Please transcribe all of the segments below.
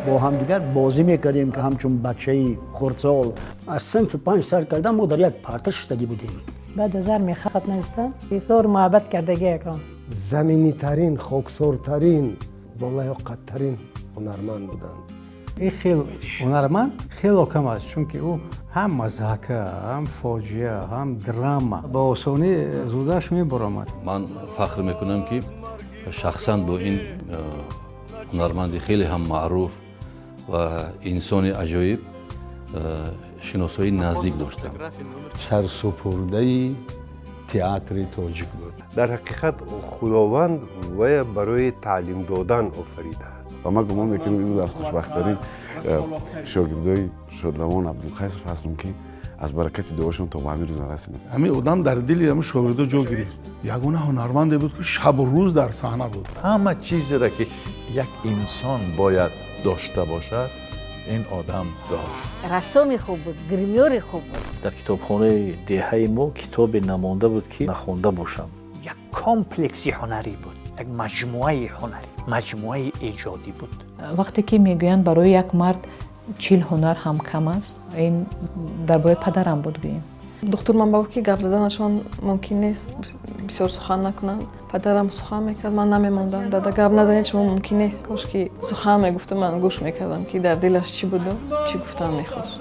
Бо ҳамдигар бозӣ мекардем, ки ҳамчун бачаи хурдсол. Аз синфи 5 сар кардам, мо дар як парта шиштагӣ будем. Баъд аз армия хат навистам, бисёр муҳаббат кардагӣ якон. Заминитарин, хоксортарин, болаёқаттарин ҳунарманд буданд. Ин хел ҳунарманд хело кам аст, чунки ӯ ҳам мазҳака, ҳам фоҷиа, ҳам драма ба осонӣ зудаш мебаромад. Ман фахр мекунам, ки шахсан бо ин ҳунарманди хеле ҳам маъруф ва инсони аҷоиб шиносоии наздик доштам. Сарсупурдаи театри тоҷик буд. Дар ҳақиқат, Худованд вая барои таълим додан офаридааст. Ва ман гумон мекунам, имрӯз аз хушбахттарин шогирдои шодравон Абдулқайсов ҳастам, ки аз баракати дуошон то ба ҳамин рӯз нарасидем. Ҳамин одам дар дили ҳамин шогирдо ҷо гирифт. Ягона ҳунарманде буд, ки шабу рӯз дар саҳна буд. Ҳама чизеро, ки як инсон бояд дошта бошад, ин одам дошт. Рассоми хуб буд, гримёри хуб буд. Дар китобхонаи деҳаи мо китобе намонда буд, ки нахонда бошам. Як комплекси ҳунарӣ буд, як маҷмӯаи ҳунарӣ, маҷмӯаи эҷодӣ буд. Вақте ки мегӯянд, барои як мард 40 ҳунар ҳам кам аст, ин дар бораи падарам буд, гӯем. Духтур ман ба гуфт, ки гап заданашон мумкин нест, бисёр сухан накунанд. Падарам сухан мекард, ман намемондам: «Дада, гап назанед шумо, мумкин нест». Кош ки сухан мегуфту ман гӯш мекардам, ки дар дилаш чӣ буду чӣ гуфтан мехост.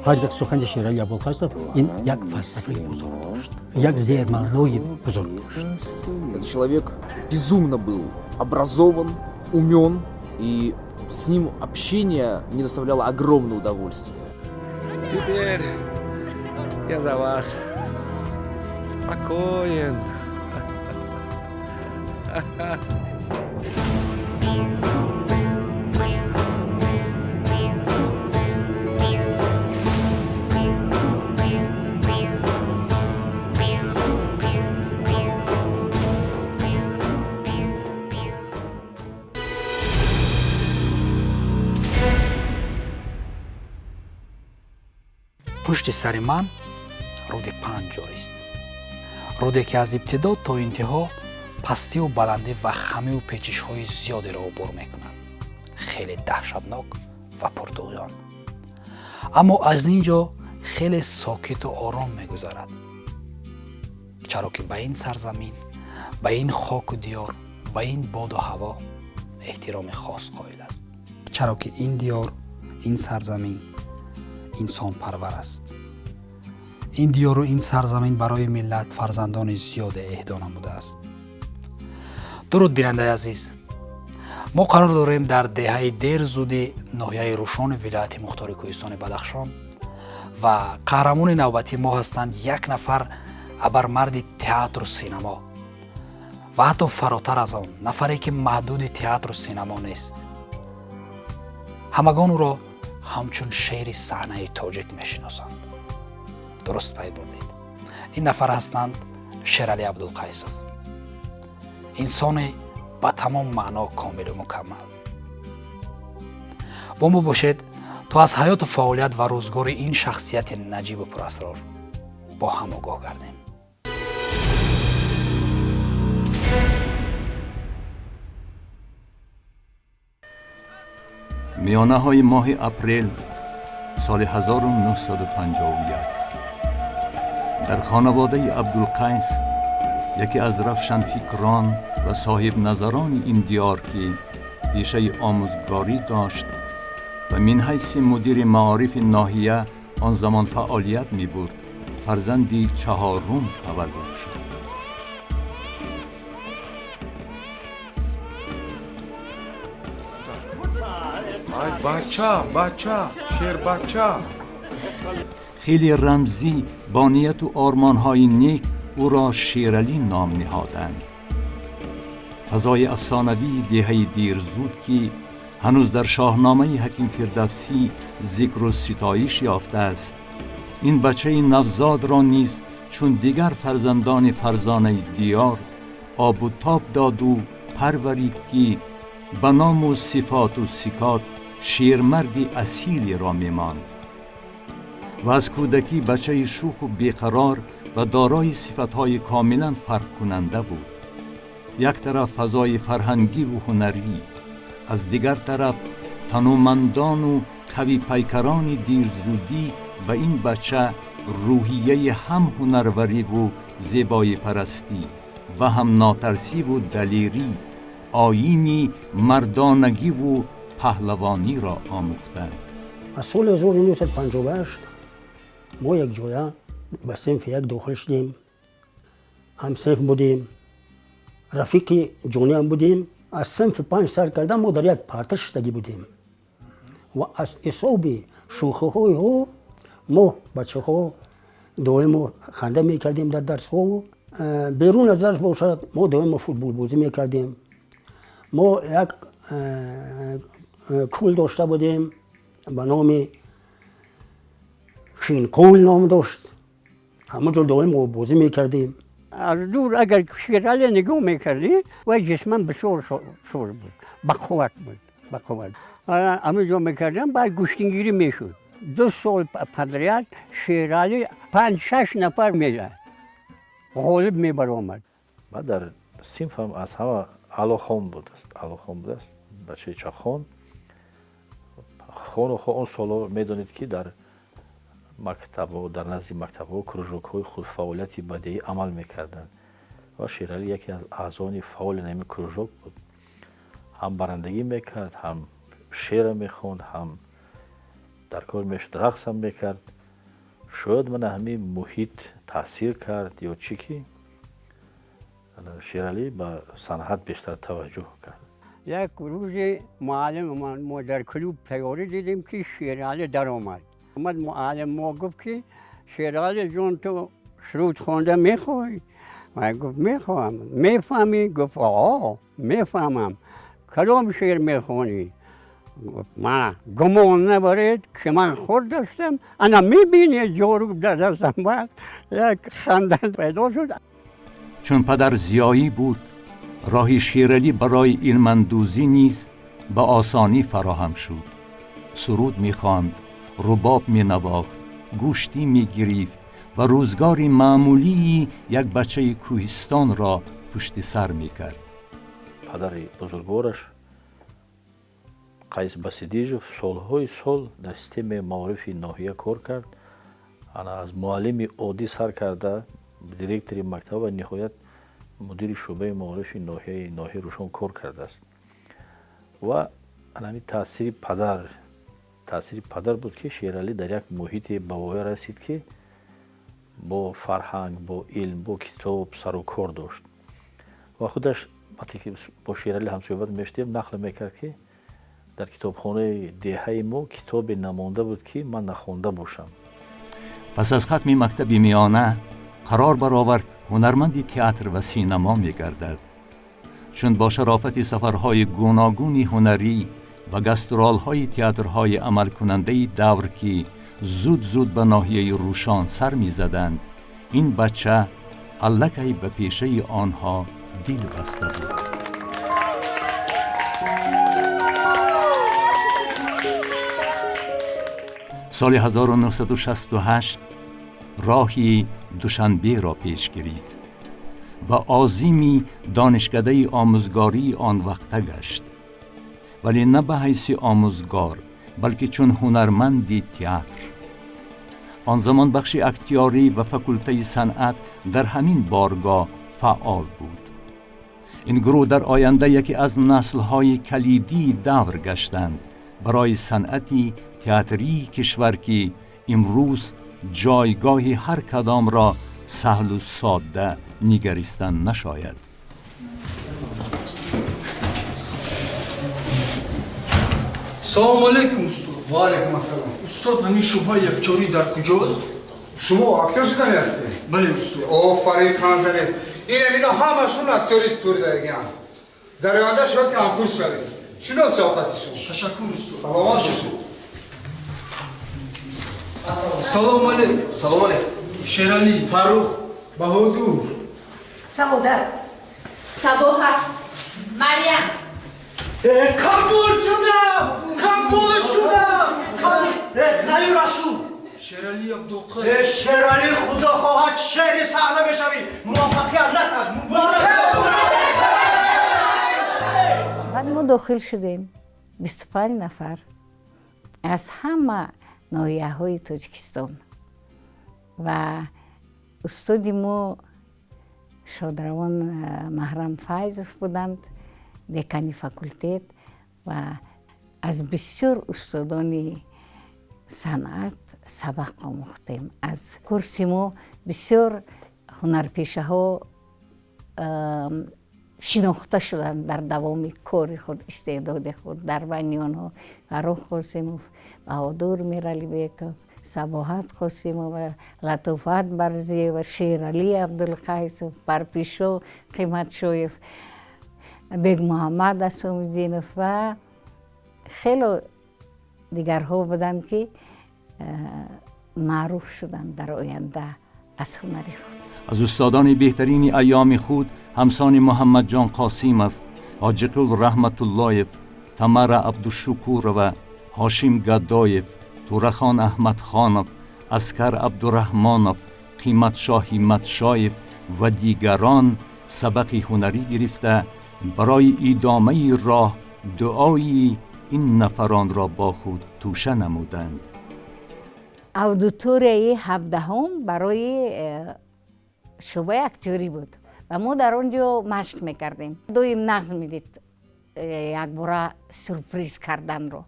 Ҳар як сухани Шерали Абулқайсов ин як фалсафаи бузург дошт, як зермаънои бузург дошт. Этот человек безумно был образован, умен, и с ним общение мне доставляло огромное удовольствие. Теперь я за вас спокоен. Пушти сари ман руди Панҷ ҷорист, руде ки аз ибтидо то интиҳо пастиву баландӣ ва хамиву печишҳои зиёдеро убур мекунад, хеле даҳшатнок ва пуртуғён, аммо аз ин ҷо хеле сокиту ором мегузарад, чаро ки ба ин сарзамин, ба ин хоку диёр, ба ин боду ҳаво эҳтироми хос қоил аст, чаро ки ин диёр, ин сарзамин инсонпарвар аст. Ин диёру ин сарзамин барои миллат фарзандони зиёде эҳдо намудааст. Дуруд, бинандаи азиз! Мо қарор дорем дар деҳаи Дерзуди ноҳияи Рӯшони вилояти мухтори Кӯҳистони Бадахшон ва қаҳрамони навбатии мо ҳастанд як нафар абармарди театру синамо ва ҳатто фаротар аз он, нафаре ки маҳдуди театру синамо нест. Ҳамагон ӯро ҳамчун шери саҳнаи тоҷик мешиносанд. Дуруст пай бурдед, ин нафар ҳастанд Шерали Абдулқайсов, инсоне ба тамом маъно комилу мукаммал. Бо мо бошед, то аз ҳаёту фаъолият ва рӯзгори ин шахсияти наҷибу пурасрор бо ҳам огоҳ гардем. Миёнаҳои моҳи апрел соли 1951 дар хонаводаи Абдулқайс, яке аз равшанфикрон ва соҳибназарони ин диёр, ки пешаи омӯзгорӣ дошт ва мин ҳайси мудири маорифи ноҳия он замон фаъолият мебурд, фарзанди чаҳорум таваллуд шуд. Ай бача, бача, шербача. Хеле рамзӣ бо нияту ормонҳои нек ӯро Шералӣ ном ниҳоданд. Фазои афсонавии деҳаи Дирзуд, ки ҳанӯз дар Шоҳномаи ҳаким Фирдавсӣ зикру ситоиш ёфтааст, ин бачаи навзодро низ чун дигар фарзандони фарзонаи диёр обу тоб доду парварид, ки ба ному сифоту сикот шермарди асилеро мемонд ва аз кӯдакӣ бачаи шӯху беқарор ва дорои сифатҳои комилан фарқкунанда буд. Як тараф фазои фарҳангиву ҳунарӣ, аз дигар тараф Танумандону қавипайкарони дирзудӣ ба ин бача рӯҳияи ҳам ҳунарвариву зебоипарастӣ ва ҳам нотарсиву далерӣ, оини мардонагиву паҳлавониро омӯхтанд. Аз соли 1958 мо якҷоя ба синфи як дохил шудем, ҳамсинф будем, рафиқи ҷониам будем. Аз синфи панҷ сар карда мо дар як парта шиштагӣ будем ва аз ҳисоби шӯхиҳои ӯ мо бачаҳо доимо ханда мекардем дар дарсҳо. Берун аз дарс бошад, мо доимо футболбозӣ мекардем. Мо як кӯл дошта будем, ба номи Шинкӯл ном дошт. Ҳамон ҷо доимо бозӣ мекардем. Аз дур агар Шералӣ нигоҳ мекардӣ, вай ҷисман бисёр соз буд, бақувват буд, бақувват. Ҳамин ҷо мекардам, баъд гӯштингирӣ мешуд. 2 сол подряд Шералӣ панҷ шаш нафар мезад, ғолиб мебаромад. Баъд дар синфам аз ҳама аълохон будааст, аълохон будааст, бачаи чахон хону. Он солҳо медонед, ки дар мактабҳо, дар назди мактабҳо кружокҳои худфаъолияти бадеӣ амал мекарданд ва Шералӣ яке аз аъзони фаъоли ҳамин кружок буд. Ҳам барандагӣ мекард, ҳам шеъра мехонд, ҳам дар кор мешуд рақсам мекард. Шояд мана ҳамин муҳит таъсир кард ё чӣ, ки Шералӣ ба санъат бештар таваҷҷӯҳ кард. Як рӯзе муаллим, мо дар клуб тайёрӣ дидем, ки Шералӣ даромад. Омад, муаллим мо гуфт, ки Шералӣ ҷон, ту суруд хонда мехоҳӣ? Ман гуфт: мехоҳам. Мефаҳмӣ? Гуфт: о, мефаҳмам. Кадом шеър мехонӣ? Гуфт: ман гумон набаред, ки ман хурд ҳастам, ана мебинед, ҷоруб дар дастам. Баъд як ханда пайдо шуд. Чун падар зиёӣ буд, роҳи Шералӣ барои илмандӯзӣ низ ба осонӣ фароҳам шуд. Суруд мехонд, рубоб менавохт, гӯштӣ мегирифт ва рӯзгори маъмулии як бачаи кӯҳистонро пушти сар мекард. Падари бузургвораш Қайс Басидижев солҳои сол дар системаи маорифи ноҳия кор кард. Ана аз муаллими оддӣ сар карда, директори мактаб ва ниҳоят мудири шӯъбаи маорифи ноҳияи Рӯшон кор кардааст. Ва ҳамин таъсири падар буд, ки Шералӣ дар як муҳите ба воя расид, ки бо фарҳанг, бо илм, бо китоб сару кор дошт. Ва худаш, вақте ки бо Шералӣ ҳамсӯҳбат мешудем, нақл мекард, ки дар китобхонаи деҳаи мо китобе намонда буд, ки ман нахонда бошам. Пас аз хатми мактаби миёна қарор баровард, ҳунарманди театр ва синамо мегардад. Чун бо шарофати сафарҳои гуногуни ҳунарӣ ва гастролҳои театрҳои амалкунандаи давр, ки зуд зуд ба ноҳияи Рӯшон сар мезаданд, ин бача аллакай ба пешаи онҳо дил баста буд. Соли 1968 роҳи Душанберо пеш гирифт ва озими донишкадаи омӯзгории он вақта гашт, вале на ба ҳайси омӯзгор, балки чун ҳунарманди театр. Он замон бахши актёрӣ ва факултаи санъат дар ҳамин боргоҳ фаъол буд. Ин гурӯҳ дар оянда яке аз наслҳои калидии давр гаштанд барои санъати театрии кишвар, ки имрӯз ҷойгоҳи ҳар кадомро саҳлу содда нигаристан нашояд. Салому алейкум, устод. Ва алейкум ассалом. Устод, ҳамин шӯъбаи актёрӣ дар куҷост? Шумо актёр шудани ҳастед? Бале, устод. Офарин, қанзанед. Ин ино ҳамашон актёри стуридаргианд. Дар оянда шояд ки ҳамкурс шавед. Шинос шавқати шумо. Ташаккур, устод. Саломат бошед. Салому алейкум. Салому алейкум. Шералӣ. Фаррух. Баҳодур. Саодат, Сабоҳат, Марьям. Қабул шудам, қабул шудам. Хайр, Расул. Шералӣ Абдулқайс. Шералӣ, худо хоҳад, шери саҳна мешавӣ. Муваффақият натарс, муборак. Баъд мо дохил шудем. 25 нафар аз ҳама ноҳияҳои Тоҷикистон ва устоди мо шодравон Маҳрам Файзов буданд, декани факултет, ва аз бисёр устодони санъат сабақ омӯхтем. Аз курси мо бисёр ҳунарпешаҳо шинохта шуданд дар давоми кори худ, истеъдоди худ. Дар байни онҳо Фаррух Қосимов, Баҳодур Миралибеков, Сабоҳат Қосимова, Латофат Барзиева, Шералӣ Абдулқайсов, Парпишо Қиматшоев, Бегмуҳаммад Асомиддинов ва хело дигарҳо буданд, ки маъруф шуданд дар оянда аз ҳунари худ. Аз устодони беҳтарини айёми худ ҳамсони Муҳаммадҷон Қосимов, Ҳоҷиқул Раҳматуллоев, Тамара Абдушукурова, Ҳошим Гадоев, Турахон Аҳмадхонов, Аскар Абдураҳмонов, Қиматшоҳ Ҳимматшоев ва дигарон сабақи ҳунарӣ гирифта, барои идомаи роҳ дуои ин нафаронро бо худ тӯша намуданд. Аудиторияи 17-ум барои шӯъбаи актёрӣ буд ва мо дар он ҷо машқ мекардем. Доим нағз медид якбора сюрприз карданро.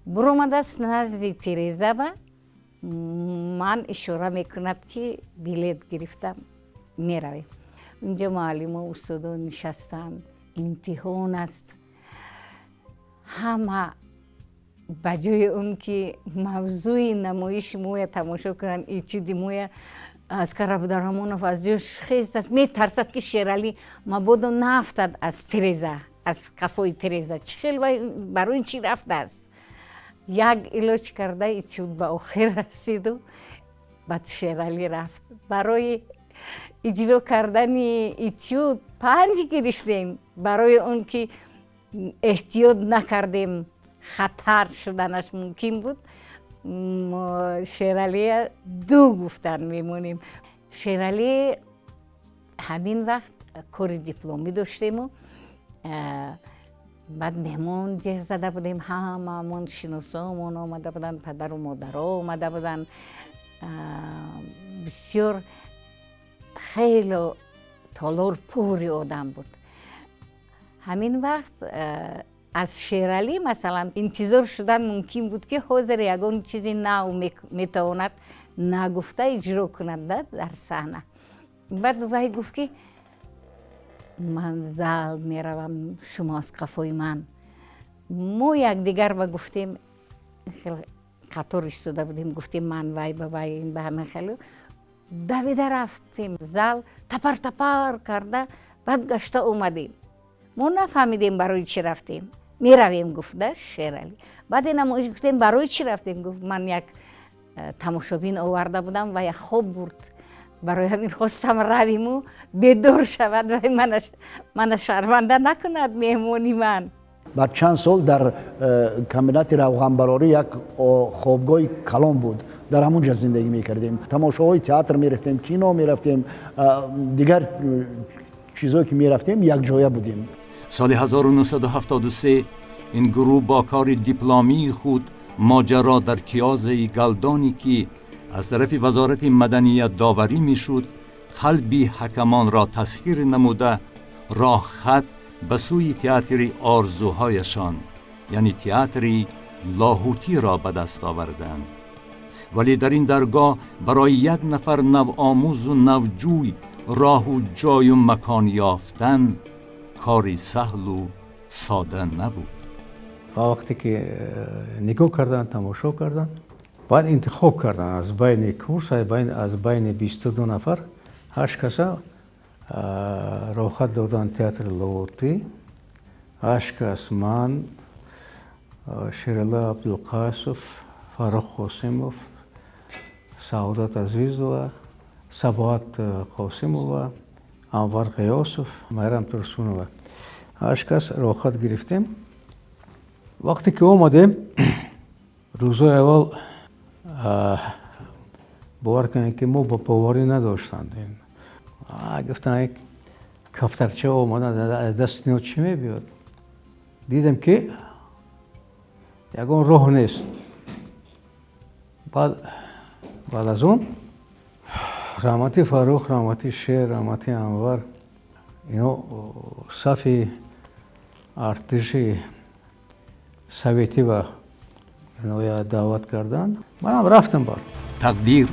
Буромадааст назди тирезаба, ман ишора мекунад, ки билет гирифтам, меравем. Унҷо муаллимо, устодо нишастанд, имтиҳон аст. Ҳама ба ҷои он ки мавзӯи намоиши моя тамошо кунанд, этюди моя, Аскар Абдураҳмонов аз ҷош хестааст, метарсад, ки Шералӣ мабодо наафтад аз тиреза, аз қафои тиреза. Чӣ хел, барои чӣ рафтааст? Як илоҷ карда, этюд ба охир расиду баъд Шералӣ рафт. Барои иҷро кардани этюд 5 гирифтем, барои он ки эҳтиёт накардем, хатар шуданаш мумкин буд. Шералия 2 гуфтан мемонем. Шералӣ ҳамин вақт кори дипломӣ доштему, баъд меҳмон ҷеғ зада будем, ҳамаамон шиносоамон омада буданд, падару модаро омада буданд. Бисёр хело толор пури одам буд. Ҳамин вақт аз Шералӣ, масалан, интизор шудан мумкин буд, ки ҳозир ягон чизи нав метавонад нагуфта иҷро кунад дар саҳна. Баъд вай гуфт, ки ман зал меравам, шумо аз қафои ман. Мо якдигар ба гуфтем, қатор истода будем, гуфтем ман вай ба вай, ин ба ҳамин хело давида рафтем зал, тапар тапар карда баъд гашта омадем. Мо нафаҳмидем, барои чӣ рафтем. Меравем, гуфт да Шералӣ. Баъде намоиш гуфтем, барои чӣ рафтем? Гуфт, ман як тамошобин оварда будам ва як хоб бурд, барои ҳамин хостам равиму бедор шавад ва мана шарманда накунад меҳмони ман. Баъд чанд сол дар комбинати равғанбарорӣ як хобгоҳи калон буд, дар ҳамон ҷо зиндагӣ мекардем. Тамошоҳои театр мерафтем, кино мерафтем, дигар чизое ки мерафтем, якҷоя будем. Соли 1973 ин гурӯҳ бо кори дипломии худ «Моҷаро дар киёзаи галдоне», ки аз тарафи Вазорати маданият доварӣ мешуд, қалби ҳакамонро тасхир намуда, роҳхат ба сӯи театри орзуҳояшон, яъне театри Лоҳутиро ба даст оварданд. Вале дар ин даргоҳ барои як нафар навомӯзу навҷӯй роҳу ҷою макон ёфтан кори саҳлу сода набуд. Ва вақте ки нигоҳ карданд, тамошо карданд, баъд интихоб карданд аз байни курс, аз байни 22 нафар ҳашт каса роҳхат доданд театри Лоҳутӣ. Ҳашт кас: ман, Шералӣ Абдулқасов, Фаррух Қосимов, Саодат Азизова, Сабоҳат Қосимова, Анвар Ғиёсов, Майрам Турсунова. Ҳашт кас роҳхат гирифтем. Вақте ки омадем, рӯзои аввал, бовар кунед, ки мо ба боварӣ надоштанд. Гуфтанд, кафтарча омадан, аз дасти ино чӣ мебиёд? Дидем, ки Ягон роҳ нест. Баъд аз он раҳмати Фаррух, раҳмати Шер, раҳмати Анвар, ино сафи артиши советӣ ба иноя даъват карданд, манам рафтам баъд. Тақдир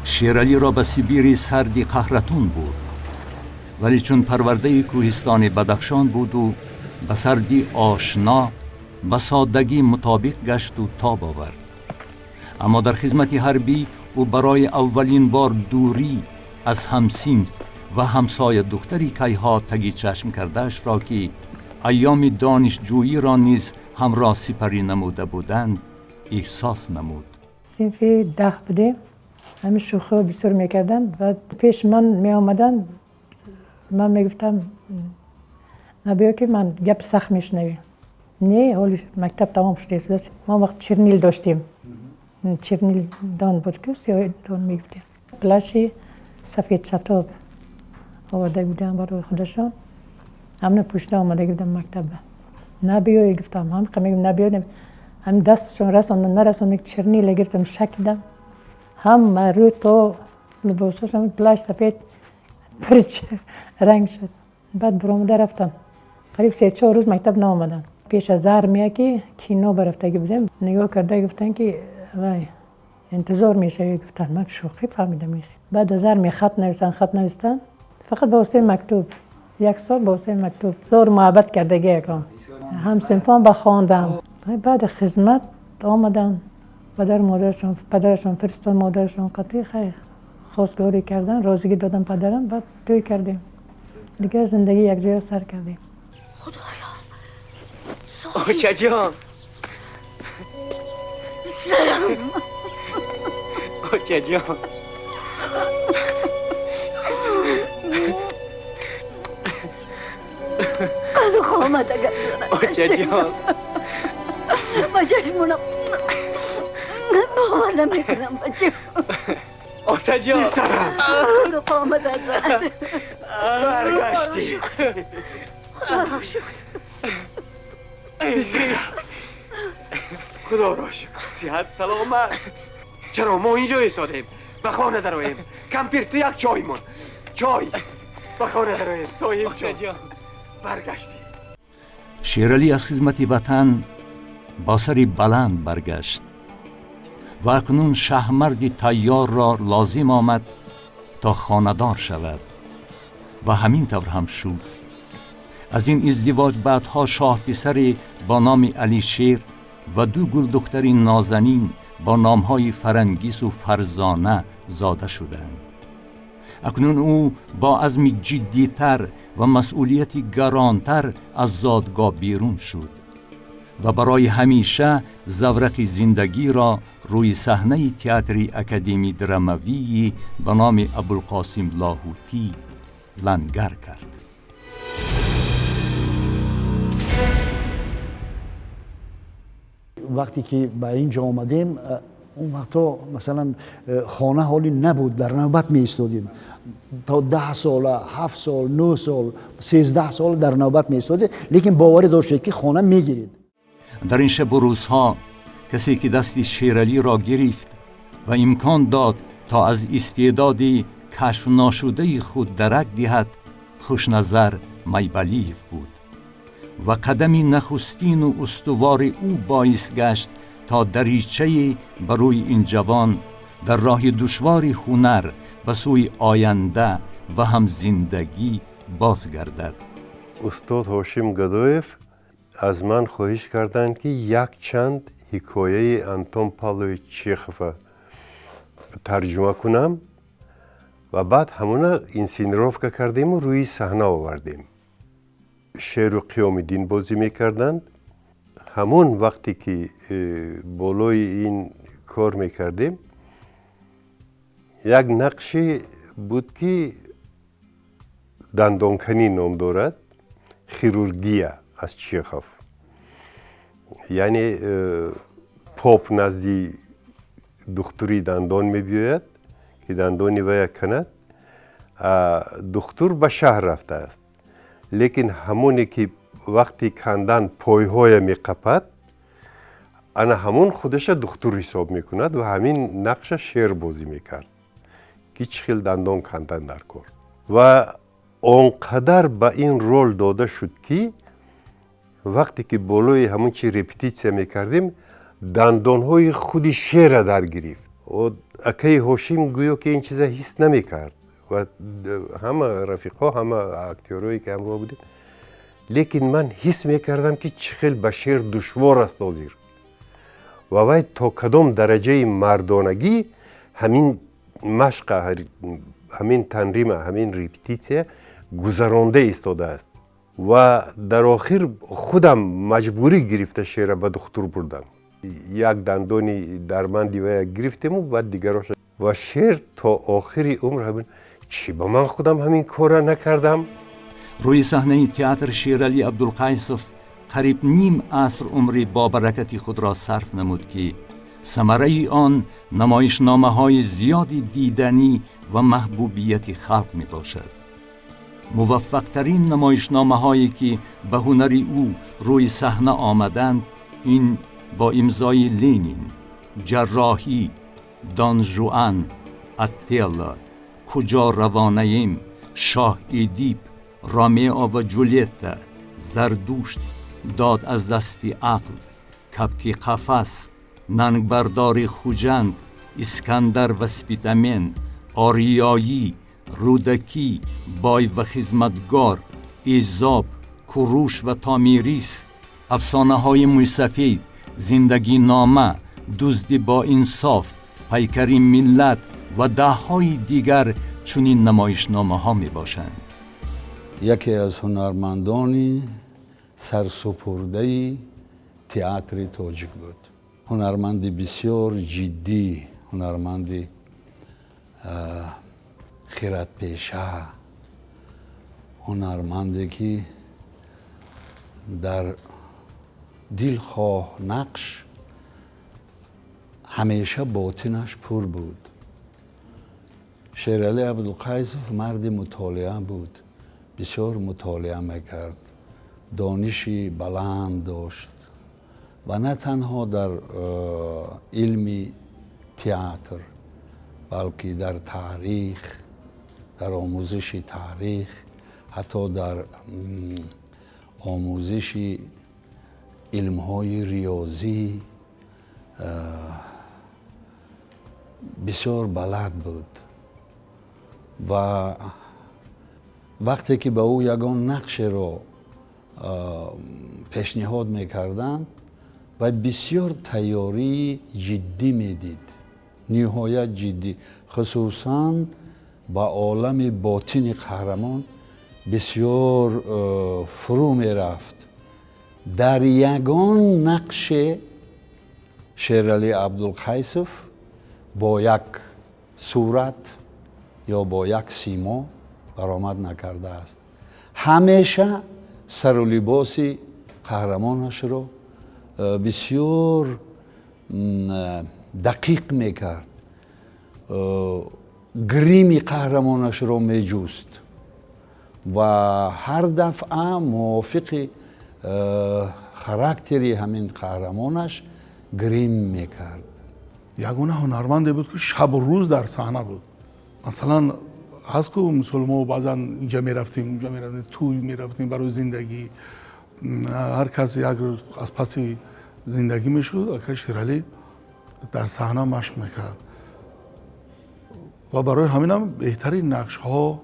Шералиро ба Сибири сарди қаҳратун бурд, вале чун парвардаи кӯҳистони Бадахшон буду ба сардӣ ошно, ба соддагӣ мутобиқ гашту тоб овард. Аммо дар хизмати ҳарбӣ ӯ барои аввалин бор дурӣ аз ҳамсинф ва ҳамсоя духтари кайҳо таги чашм кардаашро, ки айёми донишҷӯиро низ ҳамроҳ сипарӣ намуда буданд, эҳсос намуд. Синфи 10 будем, ҳамин шӯхиҳо бисёр мекарданд. Баъд пеши ман меомаданд, ман мегуфтам: «Набиё, ки ман гапи сахт мешунавӣ». Не, ҳоли мактаб тамом шуда. Мо вақт чернил доштем, чернилдон буд, ки сиёҳдон мегуфтем. Плащи сафед чатоб оварда будам барои худашон, ҳамна пӯшида омада будам мактаба. «Набиёй», гуфтам, ҳамқа мегум, «набиёй». Ҳам дасташон расонда нарасонда, чернила гирифтам, шакидам ҳама рӯ то либосошон, плащ сафед пирч ранг шуд. Баъд буромада рафтам, қариб 3-4 рӯз мактаб наомадам. Пеш аз армия ки кино барафтагӣ будем, нигоҳ карда гуфтанд, ки вай интизор мешавӣ, гуфтанд. Ман шӯхӣ фаҳмидам. Баъд аз армия хат нависанд, хат навистанд, фақат ба воситаи мактуб, як сол ба воситаи мактуб. Зор муҳаббат кардагӣ якон ҳамсинфон ба хондам. Баъди хизмат омаданд, падару модарашон, падарашон фиристод, модарашон қатъи хайр хостгорӣ кардан, розигӣ додам падарам, баъд тӯй кардем, дигар зиндагӣ якҷоя сар кардем. Очаҷон. Писарам. Очаҷон. Қаду қомат агар. Очаҷон. Ба чашмонам бовар намекунам, бачам. Отаҷон. Писарам. Қаду қомат азад. Баргаштӣ. Худоро шукр. Писарам. Худоро шукр. Сиҳат саломат. Чаро мо инҷо истодаем? Ба хона дароем. Кампир, ту як чой мон. Чой. Ба хона дароем. Соҳиб ҷон. Баргаштӣ. Шералӣ аз хизмати ватан бо сари баланд баргашт ва акнун шаҳмарди тайёрро лозим омад, то хонадор шавад, ва ҳамин тавр ҳам шуд. Аз ин издивоҷ баъдҳо шоҳписаре бо номи Алишер ва ду гулдухтари нозанин бо номҳои Фарангису Фарзона зода шуданд. Акнун ӯ бо азми ҷиддитар ва масъулияти гаронтар аз зодгоҳ берун шуд ва барои ҳамеша заврақи зиндагиро рӯи саҳнаи театри академӣ драмавии ба номи Абулқосим Лоҳутӣ лангар кард. Вақте ки ба ин ҷо омадем, он вақтҳо масалан хона ҳоли набуд, дар навбат меистодем то 10 сола, 7 сол, 9 сол, 13 сол дар навбат меистодед, лекин боварӣ доштед, ки хона мегиред. Дар ин шабу рӯзҳо касе ки дасти Шералиро гирифт ва имкон дод, то аз истеъдоди кашфношудаи худ дарак диҳад, Хушназар Майбалиев буд ва қадами нахустину устувори ӯ боис гашт, то даричае ба рӯи ин ҷавон дар роҳи душвори ҳунар ба сӯи оянда ва ҳам зиндагӣ бозгардад. Устод Ҳошим Гадоев аз ман хоҳиш карданд, ки якчанд ҳикояи Антон Павлович Чехова тарҷума кунам ва баъд ҳамона инсценировка кардему рӯи саҳна овардем. Шеру Қиёмиддин бозӣ мекарданд. Ҳамон вақте ки болои ин кор мекардем, як нақше буд, ки дандонканӣ ном дорад, хирургия аз Чехов, яъне поп назди духтури дандон мебиёяд, ки дандони вая канад. Духтур ба шаҳр рафтааст, лекин ҳамоне ки вақти кандан пойҳоя меқапад. Ана ҳамон худаша духтур ҳисоб мекунад ва ҳамин нақша Шер бозӣ мекард, ки чӣ хел дандон кандан дар кор. Ва он қадар ба ин рол дода шуд, ки вақте ки болои ҳамон чи репетитсия мекардем, дандонҳои худи Шера дар гирифт. Акаи Ҳошим гӯё ки ин чиза ҳис намекард ва ҳама рафиқҳо, ҳама актёрое ки ҳамроҳ будем, лекин ман ҳис мекардам, ки чӣ хел ба Шер душвор аст ҳозир ва вай то кадом дараҷаи мардонагӣ ҳамин машқа, ҳамин танрима, ҳамин репетитсия гузаронда истодааст. Ва дар охир худам маҷбурӣ гирифта Шера ба духтур бурдам. Як дандони дарманди вая гирифтему баъд дигароша. Ва Шер то охири умр ҳамин чӣ ба ман худам ҳамин корра накардам. Рӯи саҳнаи театр Шералӣ Абдулқайсов қариб ним аср умри бобаракати худро сарф намуд, ки самараи он намоишномаҳои зиёди диданӣ ва маҳбубияти халқ мебошад. Муваффақтарин намоишномаҳое ки ба ҳунари ӯ рӯи саҳна омаданд, ин бо имзои Ленин, Ҷарроҳӣ, Дон Жуан, Отелло, Куҷо равонаем, Шоҳ Эдип, Ромео ва Ҷулетта, Зардушт, Дод аз дасти ақл, Кабки қафас, Нангбардори Хуҷанд, Искандар ва Спитамен, Ориёӣ, Рӯдакӣ, Бой ва хизматгор, Эзоп, Куруш ва Томирис, Афсонаҳои мӯйсафед, Зиндагинома, Дузди боинсоф, Пайкари миллат ва даҳҳои дигар чунин намоишномаҳо мебошанд. Яке аз ҳунармандони сарсупурдаи театри тоҷик буд. Ҳунарманди бисёр ҷиддӣ, ҳунарманди хиратпеша, ҳунарманде ки дар дилхоҳ нақш ҳамеша ботинаш пур буд. Шералӣ Абдулқайсов марди мутолиа буд, бисёр мутолиа мекард, дониши баланд дошт ва на танҳо дар илми театр, балки дар таърих, дар омӯзиши таърих, ҳатто дар омӯзиши илмҳои риёзӣ бисёр балад буд. Ва вақте ки ба ӯ ягон нақшеро пешниҳод мекарданд, вай бисёр тайёрии ҷиддӣ медид, ниҳоят ҷиддӣ, хусусан ба олами ботини қаҳрамон бисёр фурӯ мерафт. Дар ягон нақше Шералӣ Абдулқайсов бо як сурат ё бо як симо баромад накардааст. Ҳамеша сару либоси қаҳрамонашро бисёр дақиқ мекард, грими қаҳрамонашро меҷуст ва ҳар дафъа мувофиқи характери ҳамин қаҳрамонаш грим мекард. Ягона ҳунарманде буд, ки шабу рӯз дар саҳна буд. Масалан, ҳаст ку, мисол, мо баъзан инҷа мерафтем, унҷа мерафтем, тӯй мерафтем, барои зиндагӣ ҳар кас як аз паси зиндагӣ мешуд. Акаи Шералӣ дар саҳна машқ мекард ва барои ҳаминам беҳтарин нақшҳо,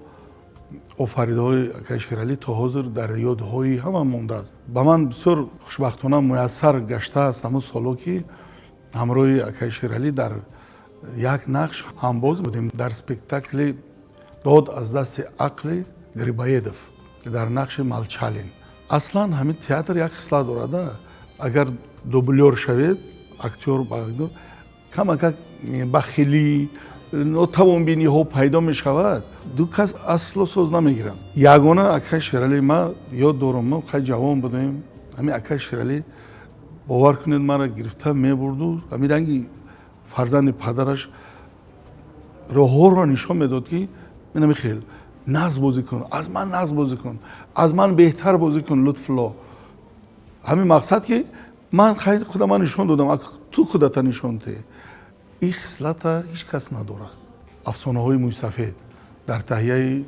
офаридаҳои акаи Шералӣ то ҳозир дар ёдҳои ҳама мондааст. Ба ман бисёр хушбахтона муяссар гаштааст ҳамон солҳо, ки ҳамроҳи акаи Шералӣ дар як нақш ҳамбоз будем дар спектакли «Дод аз дасти ақли» Грибоедов дар нақши Молчалин. Аслан ҳамин театр як хислат дорад: агар дублёр шавед, актёр камакак бахилӣ, нотавонбиниҳо пайдо мешавад. Ду кас асло соз намегиранд. Ягона акаи Шералӣ, ман ёд дорам, мо хеле ҷавон будем, ҳамин акаи Шералӣ, бовар кунед, маро гирифта мебурду ҳамин ранги фарзанди падараш роҳҳоро нишон медод, ки инами хел нағз бозӣ кун, аз ман нағз бозӣ кун, аз ман беҳтар бозӣ кун, Лутфулло. Ҳамин мақсад, ки Ман худа ман нишон додам, ту худата нишон те. Ин хислата ҳеҷ кас надорад. Афсонаҳои мӯйсафед дар таҳияи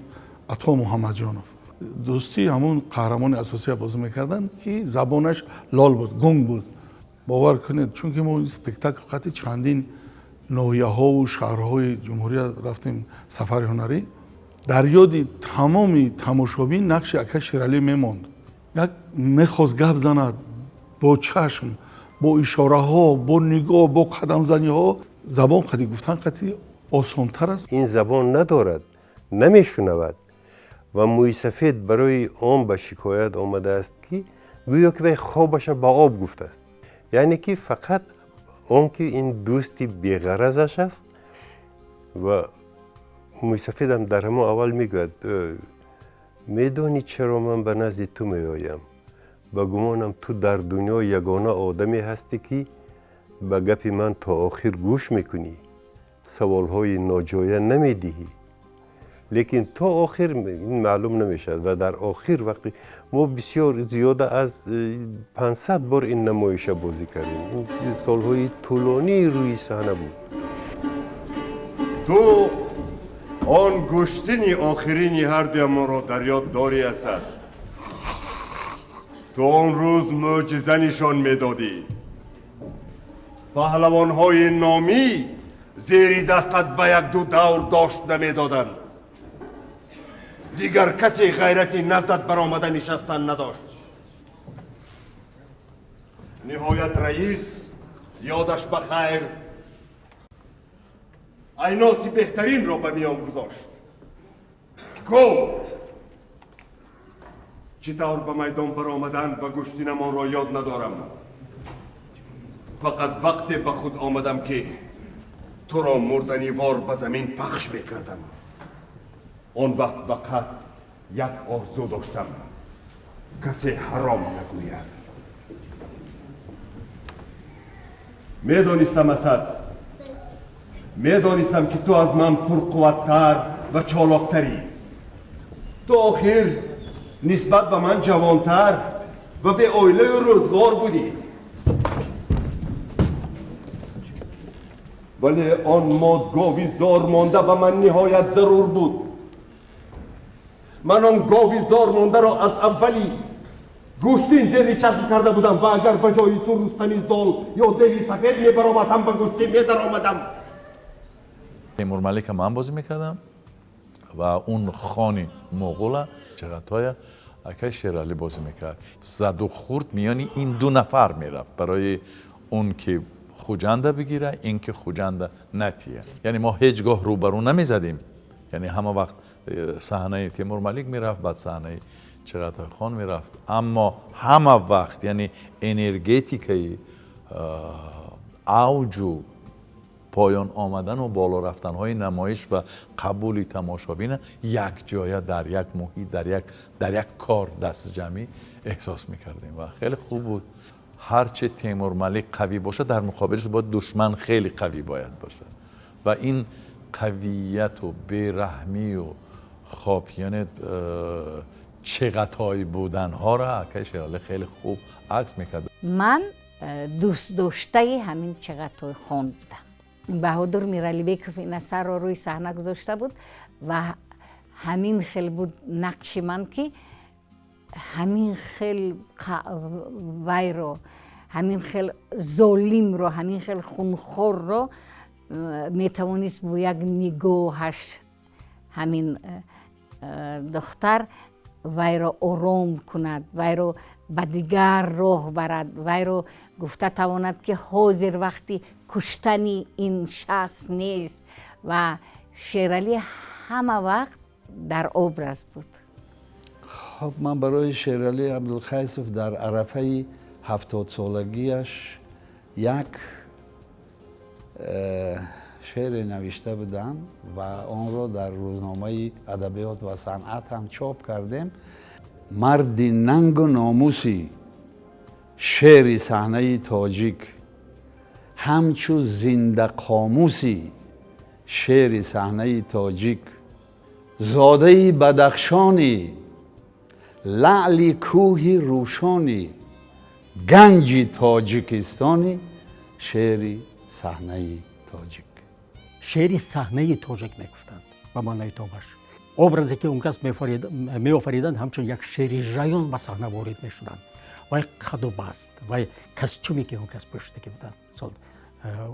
Ато Муҳаммадҷонов. Дӯстӣ ҳамун қаҳрамони асосия бозӣ мекарданд, ки забонаш лол буд, гунг буд. Бовар кунед, чунки мо спектакл қати чандин ноҳияҳову шаҳрҳои ҷумҳурия рафтем сафари ҳунарӣ, дар ёди тамоми тамошобин нақши ака Шералӣ мемонд. Як мехост гап занад бо чашм, бо ишораҳо, бо нигоҳ, бо қадамзаниҳо. Забон қади гуфтан қати осонтар аст. Ин забон надорад, намешунавад ва мӯйсафед барои он ба шикоят омадааст, ки гӯё ки вай хобаша ба об гуфтааст. Яъне ки фақат он ки ин дӯсти беғаразаш аст. Ва мӯйсафедам дар ҳамон аввал мегӯяд: медонӣ чаро ман ба назди ту меоям? Ба гумонам, ту дар дунё ягона одаме ҳастӣ, ки ба гапи ман то охир гӯш мекунӣ, саволҳои ноҷоя намедиҳӣ. Лекин то охир ин маълум намешавад. Ва дар охир вақте мо бисёр зиёда аз 500 бор ин намоиша бозӣ кардем, ин солҳои тӯлонии рӯи саҳна буд. Ту он гӯштини охирини ҳардуямонро дар ёд дорӣ, Асад? Ту он рӯз мӯъҷиза нишон медодӣ. Паҳлавонҳои номӣ зери дастат ба якду давр дошт намедоданд. Дигар касе ғайрати наздат баромада нишастан надошт. Ниҳоят раис, ёдаш ба хайр, айноси беҳтаринро ба миён гузошт. Гов чӣ тавр ба майдон баромаданд ва гӯштинамонро ёд надорам. Фақат вақте ба худ омадам, ки туро мурданивор ба замин пахш мекардам. Он вақт фақат як орзу доштам: касе ҳаром нагӯяд. Медонистам, Асад, медонистам, ки ту аз ман пурқувваттар ва чолоктарӣ. Ту охир нисбат ба ман ҷавонтар ва беоилаю рӯзгор будӣ. Вале он модгови зор монда ба ман ниҳоят зарур буд. Ман он гови зор мондаро аз аввали гӯштин зери чашм карда будам ва агар ба ҷои ту Рустами зол ё деви сафед мебаромад, ҳам ба гӯштин медаромадам. Темурмалика ман бозӣ мекардам ва он хони муғула Чағатоя акай Шералӣ бозӣ мекард. Заду хурд миёни ин ду нафар мерафт барои он ки Хуҷанда бигира, ин ки Хуҷанда натия. Яъне мо ҳеҷ гоҳ рӯбарӯ намезадем. Яъне ҳама вақт саҳнаи Темурмалик мерафт, баъд саҳнаи Чағатой хон мерафт. Аммо ҳама вақт, яъне энергетикаи авҷу поён омадану боло рафтанҳои намоиш ва қабули тамошобина якҷоя дар як муҳит, дар як кор дастҷамъӣ эҳсос мекардем ва хеле хуб буд. Ҳарче Темурмалик қавӣ бошад, дар муқобилаш бояд душман хеле қавӣ бояд бошад ва ин қавияту бераҳмию хоб, яъне чеғатой буданҳоро акай Шералӣ хеле хуб акс мекард. Ман дӯстдоштаи ҳамин Чеғатой хон будам. Баҳодур Миралибеков ин асарро рӯи саҳна гузошта буд ва ҳамин хел буд нақши ман, ки ҳамин хел вайро, ҳамин хел золимро, ҳамин хел хунхорро метавонист бо як нигоҳаш ҳамин духтар вайро ором кунад, вайро ба дигар роҳ барад, вайро гуфта тавонад, ки ҳозир вақти куштани ин шахс нест. Ва Шералӣ ҳама вақт дар образ буд. Хоб, ман барои Шералӣ Абдулқайсов дар арафаи 70-солагиаш як шеъре навишта будам ва онро дар рӯзномаи адабиёт ва санъат ҳам чоп кардем. Марди нангу номуси шеъри саҳнаи тоҷик, ҳамчу зиндақомуси шеъри саҳнаи тоҷик, зодаи Бадахшони, лаъли кӯҳи рӯшони, Ганҷи Тоҷикистони шеъри саҳнаи тоҷик. Шеъри саҳнаи тоҷик мегуфтанд ба маънои тобаш. Образе ки он кас меофариданд, ҳамчун як шери жаён ба саҳна ворид мешуданд. Вай қаду баст, вай костюме ки он кас пӯшидагӣ буданд, мисол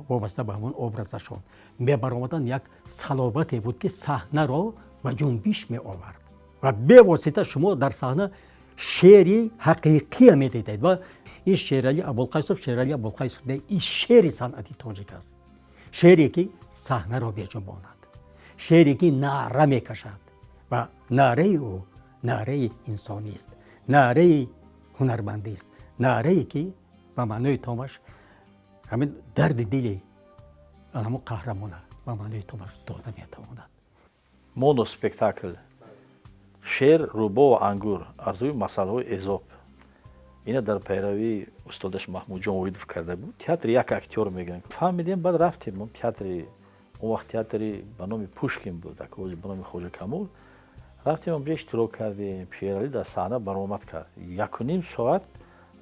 вобаста ба ҳамон образашон мебаромаданд, як салобате буд, ки саҳнаро ба ҷунбиш меовард ва бевосита шумо дар саҳна шери ҳақиқия медидед. Ва ин Шерали Абулқайсов, Шерали Абулқайсов не, ин шери санъати тоҷик аст, шере ки саҳнаро меҷунбонад, шере ки наъра мекашад ва наъраи ӯ наъраи инсонист, наъраи ҳунармандист, наърае ки ба маънои томаш ҳамин дарди дили ҳамон қаҳрамона ба маънои томаш дода метавонад. Моноспектакл «Шер, рӯбо ва ангур» аз рӯи масъалаҳои Эзоп. Ина дар пайравии устодаш Маҳмудҷон Воҳидов карда буд. Театри як актёр мегӯянд. Фаҳмидем, баъд рафтем театри, он вақт театри ба номи Пушкин буд, акози ба номи Хоҷа Камол. Рафтем, онҷо иштирок кардем. Шералӣ дар саҳна баромад кард, 1,5 соат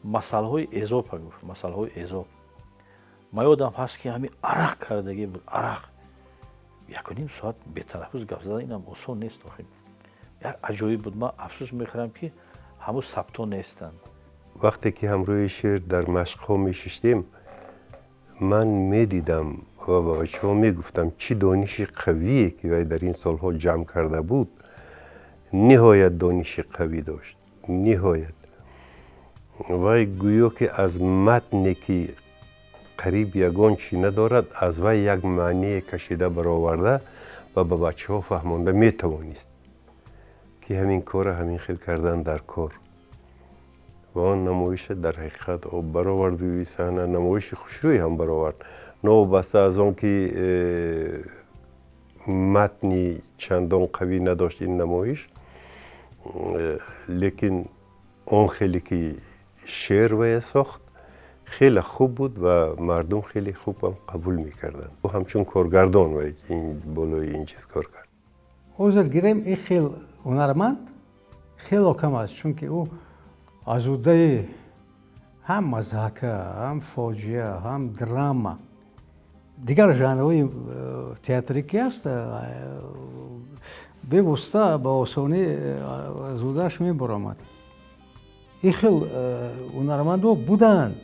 масъалаҳои Эзопа гуфт, масъалаҳои Эзоп. Ма ёдам ҳаст, ки ҳамин арақ кардагӣ буд, арақ. 1,5 соат бетанаффус гап задан инам осон нест охир. Як аҷоиб буд. Ман афсӯс мехӯрам, ки ҳамун сабтҳо нестанд. Вақте ки ҳамроҳи Шер дар машқҳо мешиштем, ман медидам ва ба бачаҳо мегуфтам, чӣ дониши қавие ки вай дар ин солҳо ҷамъ карда буд. Ниҳоят дониши қавӣ дошт, ниҳоят. Вай гӯё ки аз матне ки қариб ягон чӣ надорад, аз вай як маъние кашида бароварда ва ба бачаҳо фаҳмонда метавонист, ки ҳамин корро ҳамин хел кардан дар кор. Ва он намоиша дар ҳақиқат баровард рӯи саҳна, намоиши хушрӯй ҳам баровард, новобаста аз он ки матни чандон қавӣ надошт ин намоиш, лекин он хеле ки шеър вая сохт, хеле хуб буд ва мардум хеле хуб ҳам қабул мекарданд. Ӯ ҳамчун коргардон ва ин болои ин чиз кор кард. Ҳозир гирем, ин хел ҳунарманд хело кам аст, чунки ӯ аз уҳдаи ҳам мазҳака, ҳам фоҷиа, ҳам драма, дигар жанрҳои театрӣ ки аст, бевосита ба осонӣ аз уҳдааш мебаромад. Ин хел ҳунармандҳо буданд,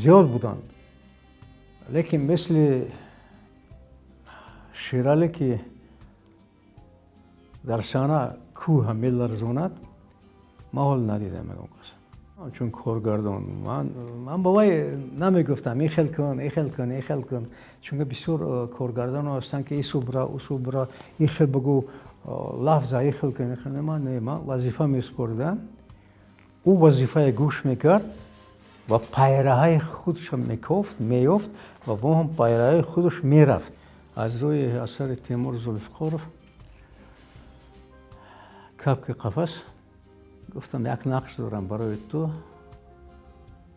зиёд буданд, лекин мисли Шерале ки дар саҳна кӯҳа меларзонад, ман ҳол надидам ягон кас. Чун коргардон ман ба вай намегуфтам, ин хел кун, ин хел кун, ин хел кун, чунки бисёр коргардонҳо ҳастанд, ки ису бира, усу бира, ин хел бигӯ, лафза ин хел кун, ин хел. Ман не, ман вазифа месупоридам, ӯ вазифае гӯш мекард ва пайраҳаи худашро мекофт, меёфт ва бо ҳам пайраҳаи худаш мерафт. Аз рӯи асари Темур Зулфиқоров «Кабки қафас», гуфтам, як нақш дорам барои ту,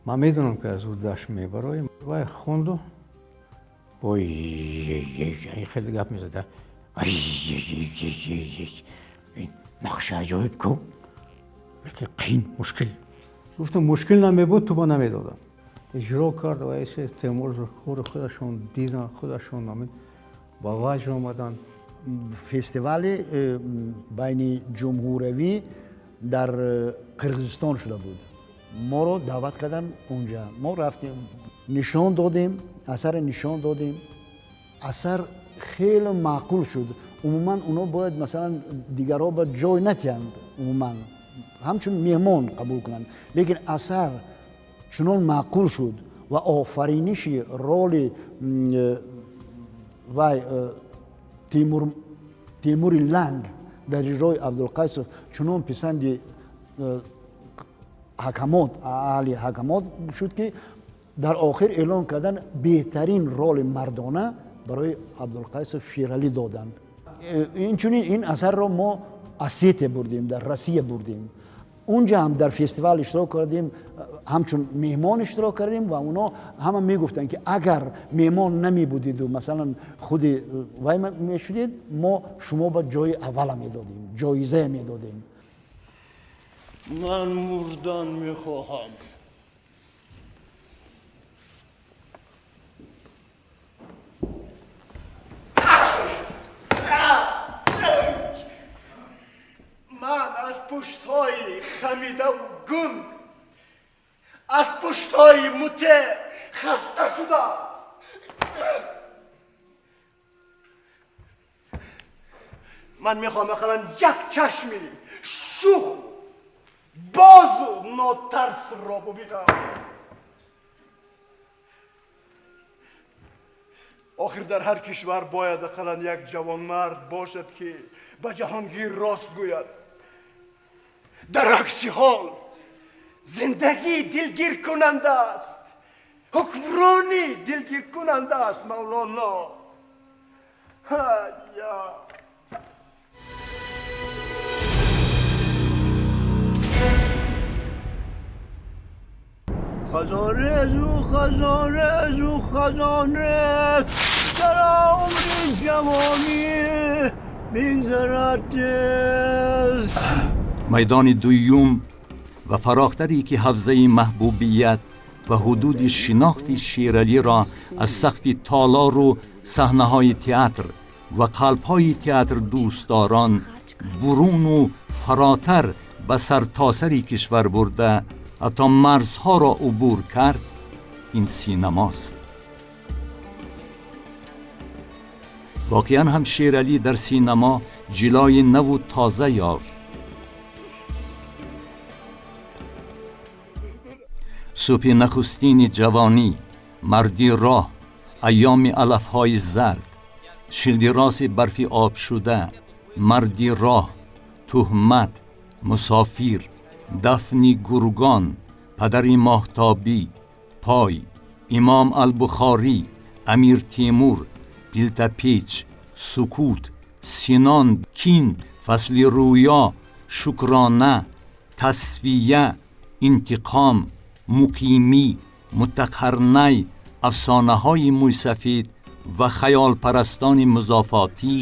ман медонам, ки аз уҳдаш мебароем. Вай хонду, ой, хеле гап мезада, нақши аҷоиб ку, лекин қиин, мушкил. Гуфтам, мушкил намебуд, ту ба намедодам. Иҷро кард ва эсе Темур Зулфиқоров худашон дидан, худашон ба ваҷд омаданд. Фестивали байни ҷумҳуравӣ дар Қирғизистон шуда буд, моро даъват карданд онҷа. Мо рафтем, нишон додем асарро, нишон додем. Асар хеле маъқул шуд. Умуман, оно бояд, масалан, дигарҳо ба ҷой натиҳанд, умуман ҳамчун меҳмон қабул кунанд, лекин асар чунон маъқул шуд ва офариниши роли вай Темури Ланг дар иҷрои Абдулқайсов чунон писанди ҳакамот, аҳли ҳакамот шуд, ки дар охир эълон кардан, беҳтарин роли мардона барои Абдулқайсов Шералӣ доданд. Инчунин ин асарро мо Осетия бурдем, дар Россия бурдем, унҷа ҳам дар фестивал иштирок кардем, ҳамчун меҳмон иштирок кардем ва оно ҳама мегуфтанд, ки агар меҳмон намебудиду, масалан, худи вай мешудед, мо шумо ба ҷои аввала медодем, ҷоизае медодем. Ман мурдан мехоҳам. Ман аз пуштҳои хамидаву гунг, аз пуштҳои муте хаста шудам. Ман мехоҳам ақаллан як чашми шӯху бозу нотарсро бубинам. Охир дар ҳар кишвар бояд ақаллан як ҷавонмард бошад, ки ба ҷаҳонгир рост гӯяд. Дар акси ҳол зиндагӣ дилгиркунанда аст, ҳукмронӣ дилгиркунанда аст. Мавлоно, ҳая. خزان از او خزان از او خزان است، در عمر جوانی میگذرد. Майдони дуюм ва фарохтаре ки ҳавзаи маҳбубият ва ҳудуди шинохти Шералиро аз сақфи толору саҳнаҳои театр ва қалбҳои театрдӯстдорон буруну фаротар ба сартосари кишвар бурда, ҳатто марзҳоро убур кард, ин синамост. Воқеан ҳам Шералӣ дар синамо ҷилои наву тоза ёфт. Субҳи нахустини ҷавонӣ, марди роҳ, айёми алафҳои зард, шилди роси барфи обшуда, марди роҳ, туҳмат, мусофир, дафни гургон, падари моҳтобӣ, пой, Имом Албухорӣ, Амир Тимур, Пилтапеч, сукут, Синон, кин, фасли рӯё, шукрона, тасфия, интиқом, муқимӣ, мутақарнай, афсонаҳои мӯйсафед ва хаёлпарастони музофотӣ